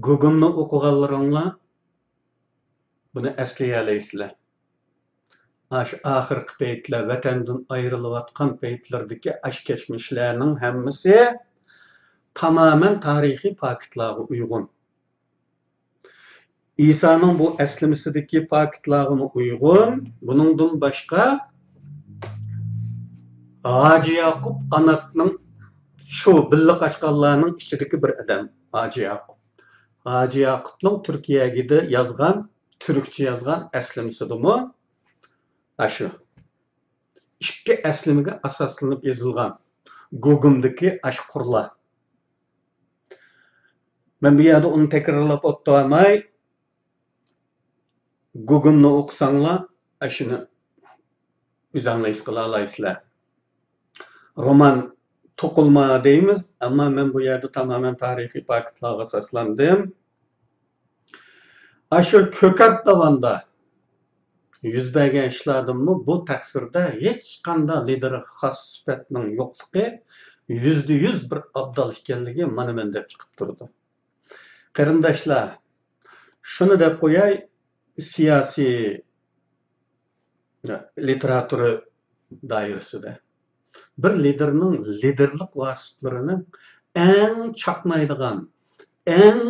گۇگۇمنى ئوقۇغانلىرىڭلار بۇنى ئەسلىيەلەيسىلەر. ئاشۇ ئاخىرقى پەيتلەر، ۋەتەندىن ئايرىلىۋاتقان پەيتلىرىدىكى ئاشۇ كەچمىشلەرنىڭ ھەممىسى تامامەن تارىخىي پاكىتلارغا ئۇيغۇن. ئىسانىڭ بۇ ئەسلىمىسىدىكى پاكىتلارغىمۇ ئۇيغۇن. بۇنىڭدىن باشقا، ھاجى ياقۇپ ئاناتنىڭ شۇ بىللە قاچقانلارنىڭ ئىچىدىكى بىر ئادەم، ھاجى ياقۇپ. ھاجى ياقۇپنىڭ تۈركىيەگىدە يازغان، تۈركچە يازغان ئەسلىمىسىدىمۇ ئاشۇ ئىككى ئەسلىمىگە ئاساسلىنىپ يېزىلغان گۇگۇمدىكى ئاشۇ قۇرلار. مەن بۇ يەردە ئۇنى تەكرارلاپ ئولتۇرماي، گۇگۇمنى ئوقۇساڭلار، ئاشۇنى ئۆزەڭلار ھېس قىلالايسىلەر. رومان توقۇلما دەيمىز، ئەمما مەن بۇ يەردە تامامەن تارىخىي پاكىتلارغا ئاساسلاندىم. ئاشۇ كۆكەرت داۋاندا يۈز بەرگەن ئىشلاردىنمۇ بۇ تەقسىردە ھېچقانداق لىدېرغا خاس سۈپەتنىڭ يوقلۇقى، يۈزدە يۈز بىر ئابدال ئىكەنلىكى مانا مەندەك چىقىپ تۇرىدۇ. قېرىنداشلار، شۇنى دەپ قوياي، سىياسىي لىتېراتۇرا دائىرىسىدە بىر لىدېرنىڭ لىدېرلىق ۋاسىپىلىرىنىڭ ئەڭ چاقنايدىغان، ئەڭ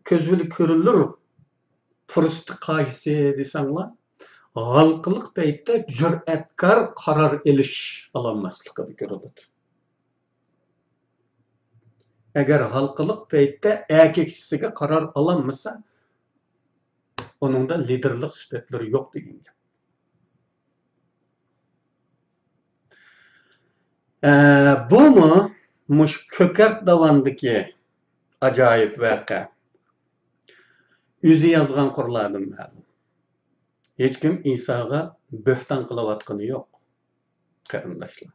كۆز بىلەن كۆرۈلۈر پۇرسىتى قايسى دېسەڭلار، ھالقىلىق پەيتتە جۈرئەتكار قارار ئېلىش ئالالماسلىقىدا كۆرۈلىدۇ. ئەگەر ھالقىلىق پەيتتە ئەكىكىچىسىگە قارار ئالالمىسا، ئۇنىڭدا لىدېرلىق سۈپەتلىرى يوق دېگەن گەپ. ئە، بۇمۇ مۇشۇ كۆكەرت داۋاندىكى ئاجايىپ ۋەقە. ئۆزى يازغان قۇرلاردىن مەلۇم. ھېچكىم ئىساغا بۆھتان قىلىۋاتقىنى يوق، قېرىنداشلار.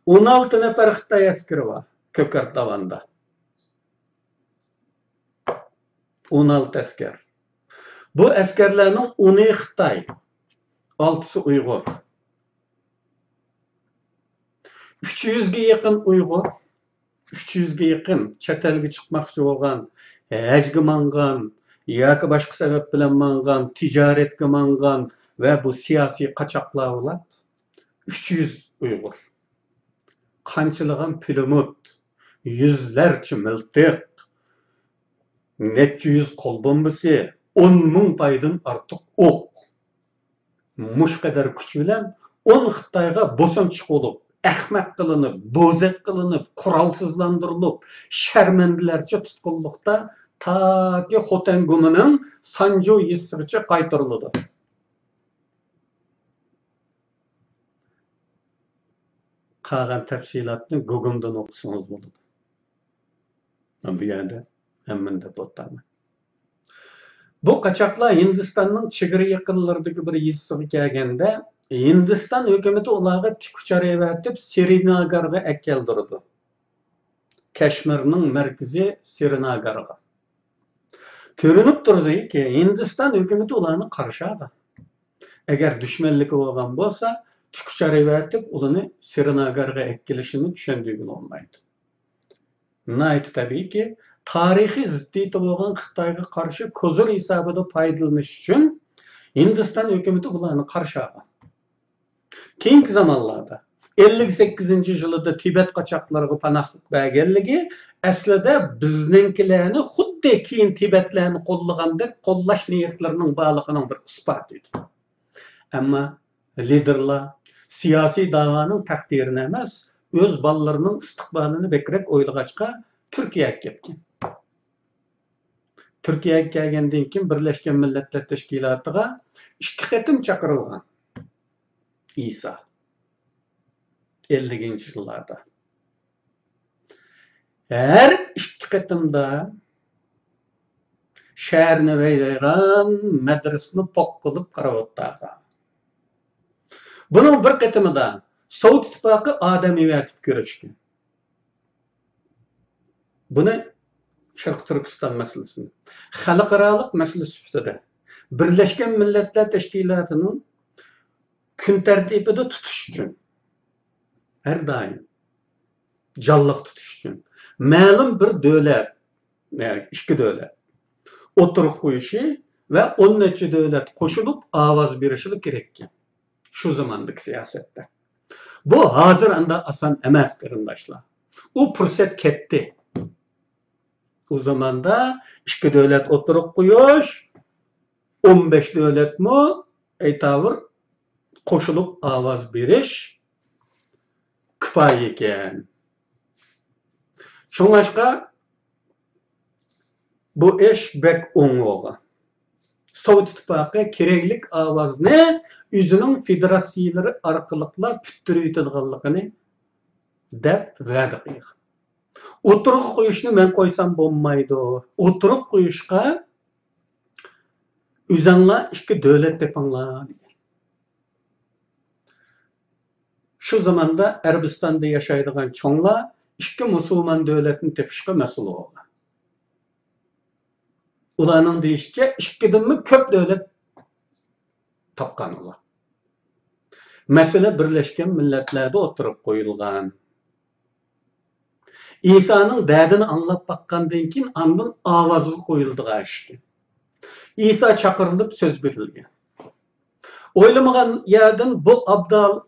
ئون ئالتە نەپەر خىتاي ئەسكىرى بار كۆكەرت داۋاندا. ئون ئالتە ئەسكەر. بۇ ئەسكەرلەرنىڭ ئونى خىتاي، ئالتىسى ئۇيغۇر. ئۈچ يۈزگە يېقىن ئۇيغۇر، ئۈچ يۈزگە يېقىن چەت ئەلگە چىقماقچى بولغان، ھەجگە ماڭغان ياكى باشقا سەۋەب بىلەن ماڭغان، تىجارەتكە ماڭغان ۋە بۇ سىياسىي قاچاقلار بولۇپ، ئۈچ يۈز ئۇيغۇر. قانچىلىغان پىلىموت، يۈزلەرچە مىلتىق، نەچچە يۈز قول بومبىسى، ئون مىڭ پايدىن ئارتۇق ئوق. مۇشۇ قەدەر كۈچ بىلەن ئون خىتايغا بوسۇنچۇق بولۇپ، ئەخمەق قىلىنىپ، بوزەك قىلىنىپ، قورالسىزلاندۇرۇلۇپ، شەرمەندىلەرچە تۇتقۇنلۇقتا تاكى خوتەن گۇمىنىڭ سانجۇ يېزىسىغىچە قايتۇرۇلىدۇ. قالغان تەپسىلاتنى گۇگۇمدىن ئوقۇسىڭىز بولىدۇ. مەن بۇ يەردە ھەممىنى دەپ ئولتۇرماي. بۇ قاچاقلار ھىندىستاننىڭ چېگرا يېقىنلىرىدىكى بىر يېزىسىغا كەلگەندە، ھىندىستان ھۆكۈمىتى ئۇلارغا تىك ئۇچار ئەۋەتىپ، سرىناگارغا ئەكەلدۈرىدۇ. كەشمىرنىڭ مەركىزى سرىناگارغا. كۆرۈنۈپ تۇرىدۇكى، ھىندىستان ھۆكۈمىتى ئۇلارنى قارشى ئالغان. ئەگەر دۈشمەنلىكى بولغان بولسا، تىك ئۇچار ئەۋەتىپ، ئۇلارنى سرىناگارغا ئەكېلىشىنى چۈشەندۈرگىلى بولمايدۇ. ناھايىتى تەبىئىيكى، تارىخىي زىددىيىتى بولغان خىتايغا قارشى كوزىر ھېسابىدا پايدىلىنىش ئۈچۈن ھىندىستان ھۆكۈمىتى بۇلارنى قارشى ئالغان. كېيىنكى زامانلاردا، ئەللىك سەككىزىنچى يىلىدا تىبەت قاچاقلىرىغا پاناھلىق بەرگەنلىكى، ئەسلىدە بىزنىڭكىلەرنى خۇددى كېيىن تىبەتلەرنى قوللىغاندەك قوللاش نىيەتلىرىنىڭ بارلىقىنىڭ بىر ئىسپاتى ئىدى. ئەمما لىدېرلار سىياسىي داۋانىڭ تەقدىرىنى ئەمەس، ئۆز بالىلىرىنىڭ ئىستىقبالىنى بەكرەك ئويلىغاچقا، تۈركىيەگە كەتكەن. تۈركىيەگە كەلگەندىن كېيىن بىرلەشكەن مىللەتلەر تەشكىلاتىغا ئىككى قېتىم چاقىرىلغان ئىسا. ئەللىكىنچى يىللاردا. ھەر ئىككى قېتىمدا شەھەرنى ۋەيران، مەدرىسىنى پوق قىلىپ قاراۋاتىدىغان. بۇنىڭ بىر قېتىمىدا سوۋېت ئىتتىپاقى ئادەم ئەۋەتىپ كۆرۈشكەن. بۇنى شەرقىي تۈركىستان مەسىلىسىنى خەلقئارالىق مەسىلە سۈپىتىدە بىرلەشكەن مىللەتلەر تەشكىلاتىنىڭ كۈن تەرتىپىدە تۇتۇش ئۈچۈن، ھەر دائىم جانلىق تۇتۇش ئۈچۈن مەلۇم بىر دۆلەت، يەنى ئىككى دۆلەت ئوتتۇرىغا قويۇشى ۋە ئون نەچچە دۆلەت قوشۇلۇپ ئاۋاز بېرىشىلا كېرەككەن شۇ زاماندىكى سىياسەتتە. بۇ ھازىر ئاندا ئاسان ئەمەس، قېرىنداشلار. ئۇ پۇرسەت كەتتى. ئۇ زاماندا ئىككى دۆلەت ئوتتۇرىغا قويۇش، ئون بەش دۆلەتمۇ ئەيتاۋۇر قوشۇلۇپ ئاۋاز بېرىش كۇپايە ئىكەن. شۇڭلاشقا بۇ ئىش بەك ئوڭ بولغان. سوۋېت ئىتتىپاقى كېرەكلىك ئاۋازنى ئۆزىنىڭ فېدېراتسىيىلىرى ئارقىلىقلا پۈتتۈرۈۋېتىدىغانلىقىنى دەپ ۋەدە قىلغان. ئوتتۇرىغا قويۇشنى مەن قويسام بولمايدۇ. ئوتتۇرىغا قويۇشقا ئۆزەڭلار ئىككى دۆلەت تېپىڭلار دېگەن. شۇ زاماندا ئەرەبىستاندا ياشايدىغان چوڭلار ئىككى مۇسۇلمان دۆلەتنى تېپىشقا مەسئۇل بولغان. ئۇلارنىڭ دېيىشىچە، ئىككىدىنمۇ كۆپ دۆلەت تاپقان ئۇلار. مەسىلە بىرلەشكەن مىللەتلەردە ئوتتۇرىغا قويۇلغان. ئىسانىڭ دەردىنى ئاڭلاپ باققاندىن كېيىن، ئاندىن ئاۋازغا قويۇلىدىغان ئىشكەن. ئىسا چاقىرىلىپ سۆز بېرىلگەن. ئويلىمىغان يەردىن بۇ ئابدال،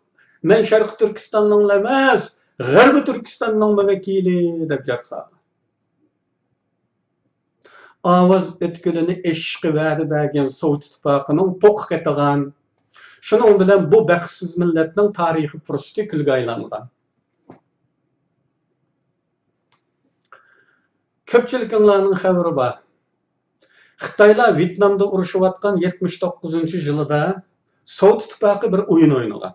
مەن شەرقىي تۈركىستاننىڭلا ئەمەس، غەربىي تۈركىستاننىڭمۇ ۋەكىلى، دەپ جار سالغان. ئاۋاز ئۆتكىلىنى ئېشىشقا ۋەدە بەرگەن سوۋېت ئىتتىپاقىنىڭ پوقى قېتىغان. شۇنىڭ بىلەن بۇ بەختسىز مىللەتنىڭ تارىخىي پۇرسىتى كۈلگە ئايلانغان. كۆپچىلىكىڭلارنىڭ خەۋىرى بار. خىتايلار ۋيېتنامدا ئۇرۇشۇۋاتقان يەتمىش توققۇزىنچى يىلىدا سوۋېت ئىتتىپاقى بىر ئويۇن ئوينىغان.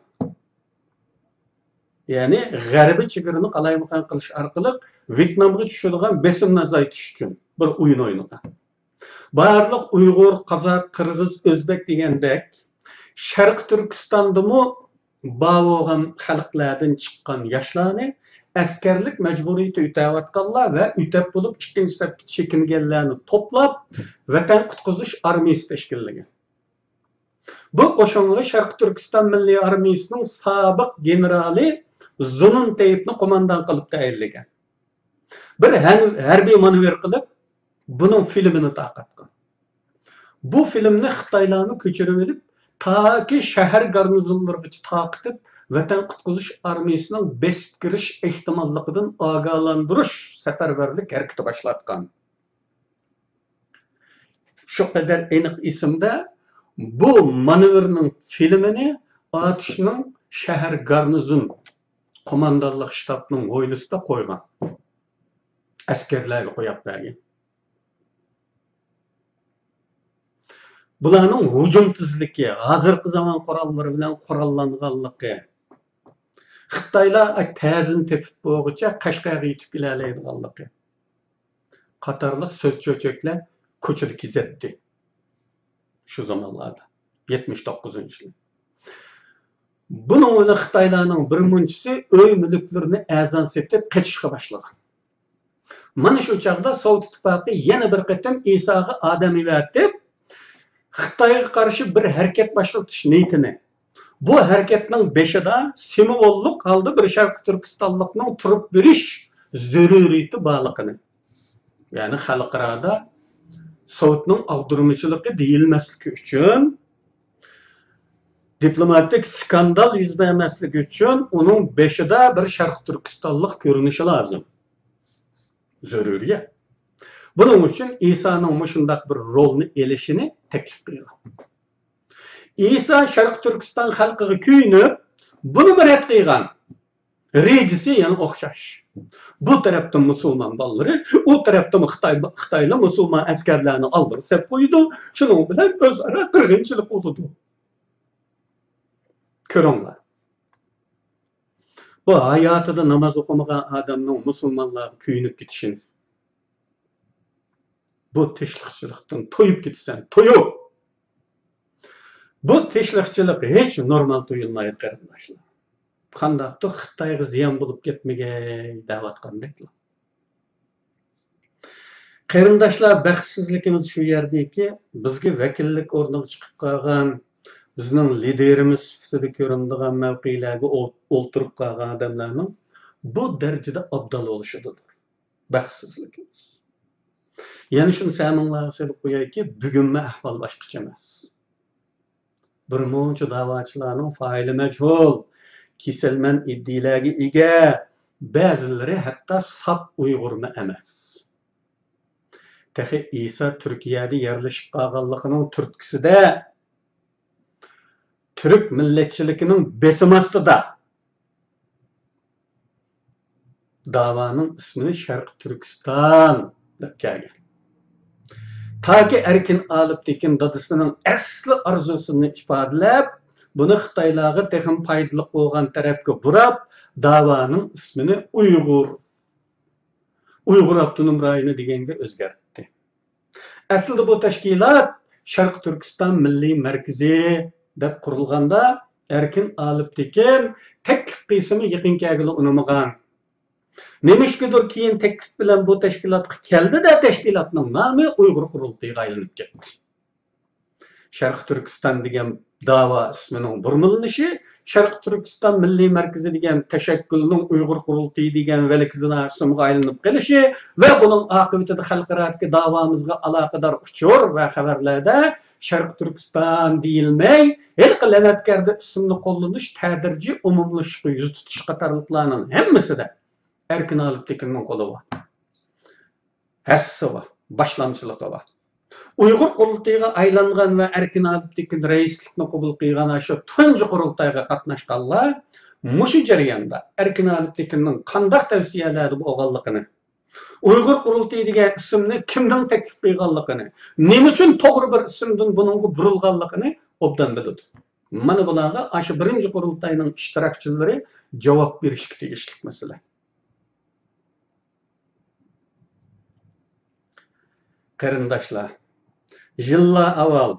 يەنى غەربىي چېگرىنى قالايمىقان قىلىش ئارقىلىق ۋيېتنامغا چۈشىدىغان بېسىمنى ئازايتىش ئۈچۈن بىر ئويۇن ئوينىغان. بارلىق ئۇيغۇر، قازاق، قىرغىز، ئۆزبەك دېگەندەك شەرقىي تۈركىستاندىمۇ بار بولغان خەلقلەردىن چىققان ياشلارنى ئەسكەرلىك مەجبۇرىيىتى ئۆتەۋاتقانلار ۋە ئۆتەپ بولۇپ ئىككىنچى سەپكە چېكىنگەنلەرنى توپلاپ، ۋەتەن قۇتقۇزۇش ئارمىيىسى تەشكىللىگەن. بۇ قوشۇنغا شەرقىي تۈركىستان مىللىي ئارمىيىسىنىڭ سابىق گېنېرالى زۇنۇن تەيىپنى قوماندان قىلىپ تەيىنلىگەن. بىر ھەن-، ھەربىي مانېۋىر قىلىپ، بۇنىڭ فىلىمىنى تارقاتقان. بۇ فىلىمنى خىتايلارمۇ كۆچۈرۈۋېلىپ، تاكى شەھەر گارنىزونلىرىغىچە تارقىتىپ، ۋەتەن قۇتقۇزۇش ئارمىيىسىنىڭ بېسىپ كىرىش ئېھتىماللىقىدىن ئاگاھلاندۇرۇش سەپەرۋەرلىك ھەرىكىتى باشلاتقان. شۇ قەدەر ئېنىق ئېسىمدە، بۇ مانېۋىرنىڭ فىلىمىنى ئاتۇشنىڭ شەھەر گارنىزون قوماندانلىق شتابىنىڭ ھويلىسىدا قويغان. ئەسكەرلەرگە قويۇپ بەرگەن. بۇلارنىڭ ھۇجۇم تېزلىكى، ھازىرقى زامان قوراللىرى بىلەن قوراللانغانلىقى، خىتايلار تەزىنى تېپىپ بولغۇچە قەشقەرگە يېتىپ كېلەلەيدىغانلىقى قاتارلىق سۆز-چۆچەكلەر كوچىدا كېزەتتى. شۇ زامانلاردا، يەتمىش توققۇزىنچى يىل. بۇنىڭ بىلەن خىتايلارنىڭ بىر مۇنچىسى ئۆي-مۈلۈكلىرىنى ئەرزان سېتىپ قېچىشقا باشلىغان. مانا شۇ چاغدا سوۋېت ئىتتىپاقى يەنە بىر قېتىم ئىساغا ئادەم ئەۋەتىپ، خىتايغا قارشى بىر ھەرىكەت باشلىتىش نىيىتىنى، بۇ ھەرىكەتنىڭ بېشىدا سىمۋوللۇق ھالدا بىر شەرقىي تۈركىستانلىقنىڭ تۇرۇپ بېرىش زۆرۈرىيىتى بارلىقىنى، يەنى خەلقئارادا سوۋېتنىڭ ئاغدۇرمىچىلىقى دېيىلمەسلىكى ئۈچۈن، دىپلوماتىك سكاندال يۈز بەرمەسلىكى ئۈچۈن ئۇنىڭ بېشىدا بىر شەرقىي تۈركىستانلىق كۆرۈنۈشى لازىم. زۆرۈرىيەت. بۇنىڭ ئۈچۈن ئىسانىڭ مۇشۇنداق بىر رولنى ئېلىشىنى تەكلىپ قىلغان. ئىسا شەرقىي تۈركىستان خەلقىگە كۆيۈنۈپ، بۇنىمۇ رەت قىلغان. رېجىسى يەنە ئوخشاش. بۇ تەرەپتىن مۇسۇلمان بالىلىرى، ئۇ تەرەپتىن خىتاي، خىتايلار مۇسۇلمان ئەسكەرلەرنى ئالدىغا سەپ قويىدۇ. شۇنىڭ بىلەن ئۆزئارا قىرغىنچىلىق بولىدۇ. كۆرۈڭلار. بۇ ھاياتىدا ناماز ئوقۇمىغان ئادەمنىڭ مۇسۇلمانلارغا كۆيۈنۈپ كېتىشىنى. بۇ تىنچلىقچىلىقتىن تويۇپ كېتىسەن، تويۇپ! بۇ تىنچلىقچىلىق ھېچ نورمال تۇيۇلمايدۇ، قېرىنداشلار. قانداقتۇر خىتايغا زىيان بولۇپ كەتمىگەي دەۋاتقاندەكلا. قېرىنداشلار، بەختسىزلىكىمىز شۇ يەردىكى، بىزگە ۋەكىللىك ئورنىغا چىقىپ قالغان، بىزنىڭ لىدېرىمىز سۈپىتىدە كۆرۈنىدىغان مەۋقەلەرگە ئول-، ئولتۇرۇپ قالغان ئادەملەرنىڭ بۇ دەرىجىدە ئابدال بولۇشىدىدۇر بەختسىزلىكىمىز. يەنە شۇنى سەمىڭلارغا سېلىپ قويايكى، بۈگۈنمۇ ئەھۋال باشقىچە ئەمەس. بىر مۇنچە داۋاچىلارنىڭ پائىلى مەجھۇل، كېسەلمەن ئىدىيىلەرگە ئىگە، بەزىلىرى ھەتتا ساپ ئۇيغۇرمۇ ئەمەس. تېخى ئىسا تۈركىيەدە يەرلىشىپ قالغانلىقىنىڭ تۈرتكىسىدە، تۈرك مىللەتچىلىكىنىڭ بېسىمى ئاستىدا داۋانىڭ ئىسمىنى شەرقىي تۈركىستان دەپ كەلگەن. تاكى ئەركىن ئالىپتېكىن دادىسىنىڭ ئەسلى ئارزۇسىنى ئىپادىلەپ، بۇنى خىتايلارغا تېخىمۇ پايدىلىق بولغان تەرەپكە بۇراپ، داۋانىڭ ئىسمىنى ئۇيغۇر، ئۇيغۇر ئاپتونوم رايونى دېگەنگە ئۆزگەرتتى. ئەسلىدە بۇ تەشكىلات شەرقىي تۈركىستان مىللىي مەركىزى دەپ قۇرۇلغاندا، ئەركىن ئالىپتېكىن تەكلىپ قىلسىمۇ يېقىن كەلگىلى ئۇنىمىغان. نېمىشقىدۇر كېيىن تەكلىپ بىلەن بۇ تەشكىلاتقا كەلدى-دە، تەشكىلاتنىڭ نامى ئۇيغۇر قۇرۇلتىيىغا ئايلىنىپ كەتتى. شەرقىي تۈركىستان دېگەن داۋا ئىسمىنىڭ بۇرمىلىنىشى، شەرقىي تۈركىستان مىللىي مەركىزى دېگەن تەشەككۈلنىڭ ئۇيغۇر قۇرۇلتىيى دېگەن ۋەلىكىزىنا ئىسىمغا ئايلىنىپ قېلىشى ۋە بۇنىڭ ئاقىۋىتىدە خەلقئارادىكى داۋامىزغا ئالاقىدار ئۇچۇر ۋە خەۋەرلەردە شەرقىي تۈركىستان دېيىلمەي، ھېلىقى لەنەتكەردە ئىسىمنى قوللىنىش تەدرىجىي ئومۇملىشىشقا يۈز تۇتۇش قاتارلىقلارنىڭ ھەممىسىدە ئەركىن ئالىپتېكىننىڭ قولى بار. ھەسسىسى بار، باشلامچىلىقى بار. ئۇيغۇر قۇرۇلتىيىغا ئايلانغان ۋە ئەركىن ئالىپتېكىن رەئىسلىكنى قوبۇل قىلغان ئاشۇ تۇنجى قۇرۇلتايغا قاتناشقانلار مۇشۇ جەرياندا ئەركىن ئالىپتېكىننىڭ قانداق تەۋسىيەلەردە بولغانلىقىنى، ئۇيغۇر قۇرۇلتىيى دېگەن ئىسىمنى كىمنىڭ تەكلىپ قىلغانلىقىنى، نېمە ئۈچۈن توغرا بىر ئىسىمدىن بۇنىڭغا بۇرۇلغانلىقىنى ئوبدان بىلىدۇ. مانا بۇلارغا ئاشۇ بىرىنچى قۇرۇلتاينىڭ ئىشتىراكچىلىرى جاۋاب بېرىشكە تېگىشلىك مەسىلە. قېرىنداشلار، يىللار ئاۋۋال،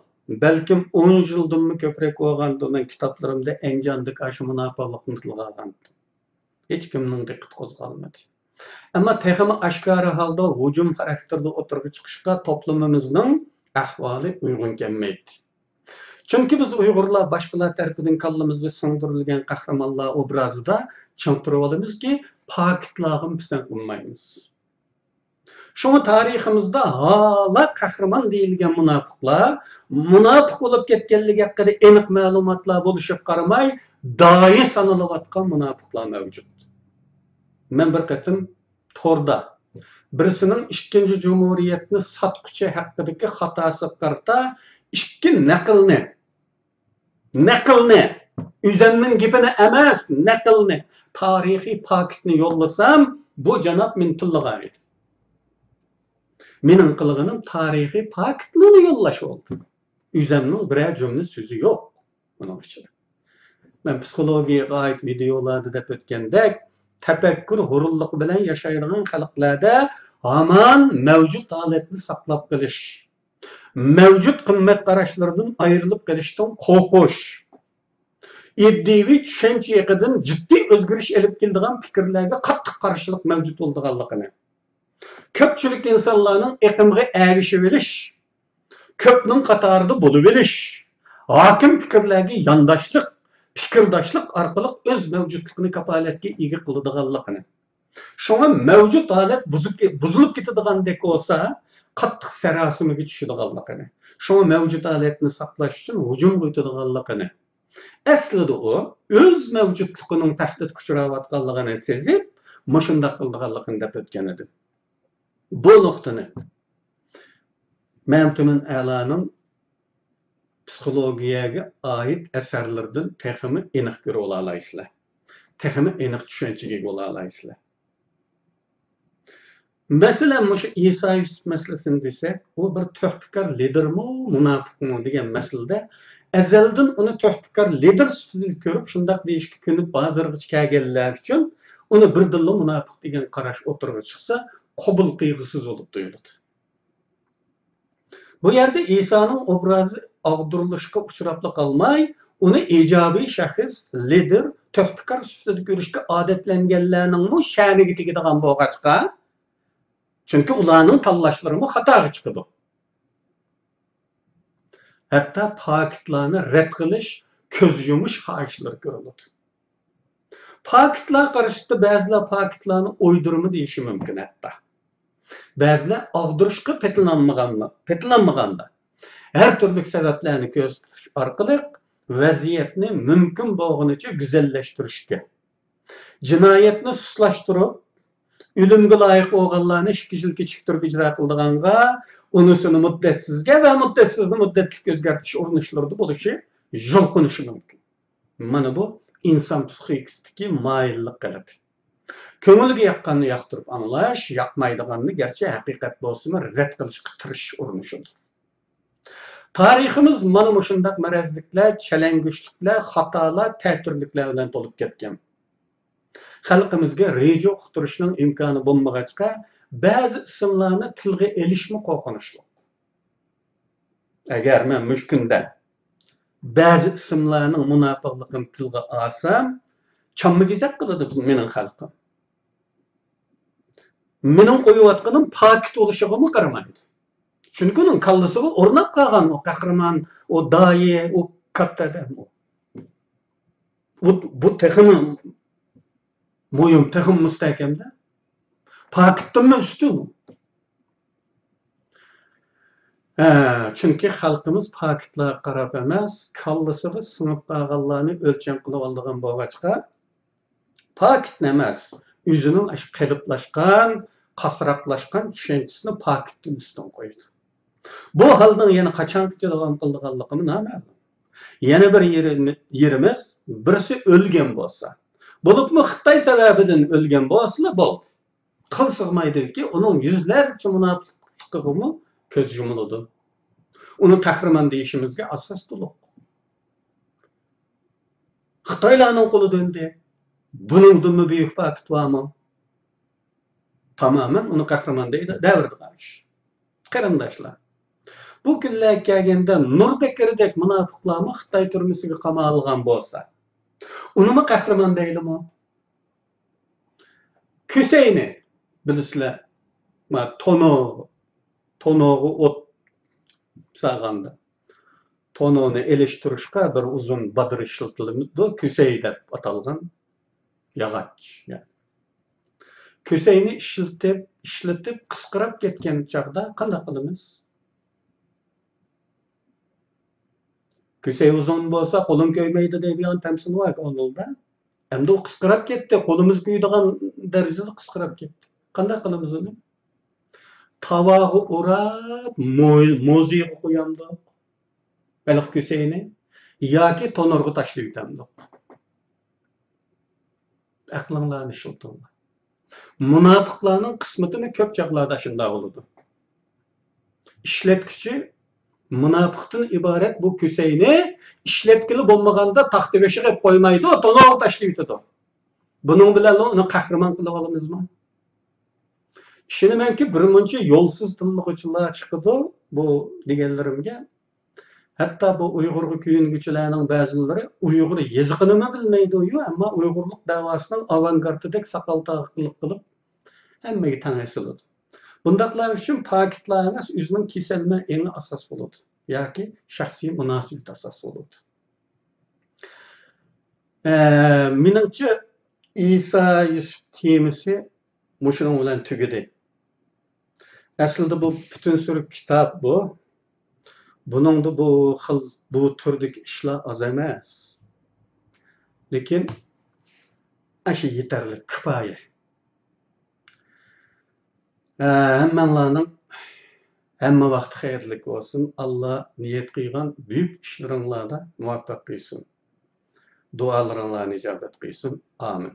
بەلكىم ئون يىلدىنمۇ كۆپرەك بولغاندۇ، مەن كىتابلىرىمدا ئەنجاندىكى ئاشۇ مۇناپىقلىقنى تىلغا ئالغانتىم. ھېچكىمنىڭ دىققىتى قوزغالمىدى. ئەمما تېخىمۇ ئاشكارا ھالدا ھۇجۇم خاراكتېرىدە ئوتتۇرىغا چىقىشقا توپلىمىمىزنىڭ ئەھۋالى ئۇيغۇن كەلمەيتتى. چۈنكى بىز ئۇيغۇرلار باشقىلار تەرىپىدىن كاللىمىزغا سىڭدۈرۈلگەن قەھرىمانلار ئوبرازىدا چىڭ تۇرۇۋالىمىزكى، پاكىتلارغىمۇ پىسەنت قىلمايمىز. شۇڭا تارىخىمىزدا ھالا قەھرىمان دېيىلگەن مۇناپىقلار، مۇناپىق بولۇپ كەتكەنلىكى ھەققىدە ئېنىق مەلۇماتلار بولۇشىغا قارىماي، دايى سانىلىۋاتقان مۇناپىقلار مەۋجۇت. مەن بىر قېتىم توردا بىرسىنىڭ ئىككىنچى جۇمھۇرىيەتنى ساتقۇچى ھەققىدىكى خاتاسىغا قارىتا ئىككى نەقىلنى، نەقىلنى، ئۆزەمنىڭ گېپىنى ئەمەس، نەقىلنى، تارىخىي پاكىتنى يوللىسام، بۇ جاناب مېنى تىللىغان ئىدى. مېنىڭ قىلغىنىم تارىخىي پاكىتنىلا يوللاش بولدى. ئۆزەمنىڭ بىرەر جۈملە سۆزى يوق ئۇنىڭ ئىچىدە. مەن پسىخولوگىيەگە ئائىت ۋىدېئولاردا دەپ ئۆتكەندەك، تەپەككۇر ھۇرۇنلۇقى بىلەن ياشايدىغان خەلقلەردە ھامان مەۋجۇت ھالەتنى ساقلاپ قېلىش، مەۋجۇت قىممەت قاراشلىرىدىن ئايرىلىپ قېلىشتىن قورقۇش، ئىدىيىۋى چۈشەنچە يېقىدىن جىددىي ئۆزگىرىش ئېلىپ كېلىدىغان پىكىرلەرگە قاتتىق قارشىلىق مەۋجۇت بولىدىغانلىقىنى، كۆپچىلىك ئىنسانلارنىڭ ئېقىمغا ئەگىشىۋېلىش، كۆپنىڭ قاتارىدا بولۇۋېلىش، ھاكىم پىكىرلەرگە يانداشلىق، پىكىرداشلىق ئارقىلىق ئۆز مەۋجۇتلۇقىنى كاپالەتكە ئىگە قىلىدىغانلىقىنى، شۇڭا مەۋجۇت ھالەت بۇزۇپ، بۇزۇلۇپ كېتىدىغاندەك بولسا، قاتتىق ساراسىمىگە چۈشىدىغانلىقىنى، شۇڭا مەۋجۇت ھالەتنى ساقلاش ئۈچۈن ھۇجۇمغا ئۆتىدىغانلىقىنى، ئەسلىدە ئۇ ئۆز مەۋجۇتلۇقىنىڭ تەھدىتكە ئۇچراۋاتقانلىقىنى سېزىپ، مۇشۇنداق قىلىدىغانلىقىنى دەپ ئۆتكەن ئىدىم. بۇ نۇقتىنى مەمتىمىن ئەلانىڭ پسىخولوگىيەگە ئائىت ئەسەرلىرىدىن تېخىمۇ ئېنىق كۆرۈۋالالايسىلەر. تېخىمۇ ئېنىق چۈشەنچىگە ئىگە بولالايسىلەر. مەسىلەن، مۇشۇ ئىسا يۈسۈپ مەسىلىسىنى دېسەك، ئۇ بىر تۆھپىكار لىدېرمۇ، مۇناپىقمۇ دېگەن مەسىلىدە ئەزەلدىن ئۇنى تۆھپىكار لىدېر سۈپىتىدە كۆرۈپ، شۇنداق دېيىشكە كۆنۈپ، ھازىرغىچە كەلگەنلەر ئۈچۈن ئۇنى بىردىنلا مۇناپىق دېگەن قاراش ئوتتۇرىغا چىقسا، قوبۇل قىلغۇسىز بولۇپ تۇيۇلىدۇ. بۇ يەردە ئىسانىڭ ئوبرازى ئاغدۇرۇلۇشقا ئۇچراپلا قالماي، ئۇنى ئىجابىي شەخس، لىدېر، تۆھپىكار سۈپىتىدە كۆرۈشكە ئادەتلەنگەنلەرنىڭمۇ شەنىگە تېگىدىغان بولغاچقا، چۈنكى ئۇلارنىڭ تاللاشلىرىمۇ خاتاغا چىقىدۇ. ھەتتا پاكىتلارنى رەت قىلىش، كۆز يۇمۇش خاھىشلىرى كۆرۈلىدۇ. پاكىتلار قارىشىسىدا بەزىلەر پاكىتلارنى ئويدۇرما دېيىشى مۇمكىن ھەتتا. بەزىلەر ئاغدۇرۇشقا پېتىنالمىغانلا-، پېتىنالمىغاندا، ھەر تۈرلۈك سەۋەبلەرنى كۆرسىتىش ئارقىلىق ۋەزىيەتنى مۇمكىن بولغىنىچە گۈزەللەشتۈرۈشكە، جىنايەتنى سۇسلاشتۇرۇپ، ئۆلۈمگە لايىق بولغانلارنى ئىككى يىل كېچىكتۈرۈپ ئىجرا قىلىدىغانغا، ئۇنىسىنى مۇددەتسىزگە ۋە مۇددەتسىزنى مۇددەتلىككە ئۆزگەرتىش ئۇرۇنۇشلىرىدا بولۇشى يولۇقۇشى مۇمكىن. مانا بۇ ئىنسان پسىخىكىسىدىكى مايىللىق قېلىپ، كۆڭۈلگە ياققاننى ياقتۇرۇپ ئاڭلاش، ياقمايدىغاننى گەرچە ھەقىقەت بولسىمۇ رەت قىلىشقا تىرىشىش ئۇرۇنۇشىدۇر. تارىخىمىز مانا مۇشۇنداق مەرەزلىكلەر، چەلەڭگۈچلۈكلەر، خاتالار، تەتۈرلۈكلەر بىلەن تولۇپ كەتكەن. خەلقىمىزگە رېجا ئۇقتۇرۇشنىڭ ئىمكانى بولمىغاچقا، بەزى ئىسىملارنى تىلغا ئېلىشمۇ قورقۇنچلۇق. ئەگەر مەن مۇشۇ كۈندە بەزى ئىسىملارنىڭ مۇناپىقلىقىنى تىلغا ئالسام، چامما-كېسەك قىلىدۇ بىز، مېنىڭ خەلقىم. مېنىڭ قويۇۋاتقىنىم پاكىت بولۇشىغىمۇ قارىمايدۇ. چۈنكى ئۇنىڭ كاللىسىغا ئورناپ قالغان ئۇ قەھرىمان، ئۇ داھىي، ئۇ كاتتا ئادەم ئۇ. بۇ، بۇ تېخىمۇ مۇھىم، تېخىمۇ مۇستەھكەمدە. پاكىتتىنمۇ ئۈستۈن. ھە، چۈنكى خەلقىمىز پاكىتلارغا قاراپ ئەمەس، كاللىسىغا سىڭىپ قالغانلارنى ئۆلچەم قىلىۋالىدىغان بولغاچقا، پاكىتنى ئەمەس، ئۆزىنىڭ ئاشۇ قېلىپلاشقان، قاسراقلاشقان چۈشەنچىسىنى پاكىتتىن ئۈستۈن قويىدۇ. بۇ ھالنىڭ يەنە قاچانغىچە داۋام قىلىدىغانلىقىمۇ نامەلۇم. يەنە بىر يېرىمىز، بىرسى ئۆلگەن بولسا، بولۇپمۇ خىتاي سەۋەبىدىن ئۆلگەن بولسىلا بولدى. تىل سىغمايدۇكى، ئۇنىڭ يۈزلەرچە مۇناپىقلىقىغىمۇ كۆز يۇمۇلىدۇ. ئۇنى قەھرىمان دېيىشىمىزگە ئاساس تولۇق. خىتايلارنىڭ قولىدا ئۆلدى. بۇنىڭدىنمۇ بۈيۈك پاكىت بارمۇ؟ تامامەن ئۇنى قەھرىمان دەيدۇ، دەۋرىدىغان ئىش. قېرىنداشلار، بۇ كۈنلەرگە كەلگەندە نۇر بېكىرىدەك مۇناپىقلارمۇ خىتاي تۈرمىسىگە قامالغان بولسا، ئۇنىمۇ قەھرىمان دەيلىمۇ؟ كۈسەينى بىلىسىلەر، ما، تونو، تونوغا ئوت سالغاندا، تونونى ئېلىشتۇرۇشقا بىر ئۇزۇن بادىرى ئىشلىتىلىدۇ، كۈسەي دەپ ئاتالغان ياغاچ. يەنى كۈسەينى ئىشلىتىپ، ئىشلىتىپ قىسقىراپ كەتكەن چاغدا قانداق قىلىمىز؟ كۈسەي ئۇزۇن بولسا قولۇڭ كۆيمەيدۇ دەيدىغان تەمسىل بار كونىلدا. ئەمدى ئۇ قىسقىراپ كەتتى، قولىمىز كۆيىدىغان دەرىجىدە قىسقىراپ كەتتى. قانداق قىلىمىز ئۇنى؟ تاۋاغا ئوراپ، مو-، موزىيىغا قويامدۇق ھېلىقى كۈسەينى ياكى تونۇرغا تاشلىۋېتەمدۇق؟ ئەقلىڭلارنى ئىشلىتىڭلار. مۇناپىقلارنىڭ قىسمىتىمۇ كۆپ چاغلاردا شۇنداق بولىدۇ. ئىشلەتكۈچى مۇناپىقتىن ئىبارەت بۇ كۈسەينى ئىشلەتكىلى بولمىغاندا تاختا بېشىغا ئېلىپ قويمايدۇ، تونۇرغا تاشلىۋېتىدۇ. بۇنىڭ بىلەن ئۇنى قەھرىمان قىلىۋالىمىزمۇ؟ ئىشىنىمەنكى، بىرمۇنچە يولسىز تىللىغۇچىلار چىقىدۇ بۇ دېگەنلىرىمگە. ھەتتا بۇ ئۇيغۇرغا كۆيۈنگۈچىلەرنىڭ بەزىلىرى ئۇيغۇر يېزىقىنىمۇ بىلمەيدۇ، يو، ئەمما ئۇيغۇرلۇق دەۋاسىنىڭ ئاۋانگارتىدەك ساقال تاغىقلىق قىلىپ، ھەممىگە تەڭ ئېسىلىدۇ. بۇنداقلار ئۈچۈن پاكىتلار ئەمەس، ئۆزىنىڭ كېسەلمە ئېڭى ئاساس بولىدۇ ياكى شەخسىي مۇناسىۋەت ئاساس بولىدۇ. ئە، مېنىڭچە، ئىسا يۈسۈپ تېمىسى مۇشۇنىڭ بىلەن تۈگىدى. ئەسلىدە بۇ پۈتۈن سۈرە كىتاب بۇ. بۇنىڭدا بۇ خىل، بۇ تۈردىكى ئىشلار ئاز ئەمەس. لېكىن ئاشۇ يېتەرلىك، كۇپايە. ھە، ھەممەڭلارنىڭ ھەممە ۋاقتى خەيرلىك بولسۇن. ئاللا نىيەت قىلغان بۈيۈك ئىشلىرىڭلاردا مۇۋەپپەق قىلسۇن. دۇئالىرىڭلارنى ئىجابەت قىلسۇن. ئامىن.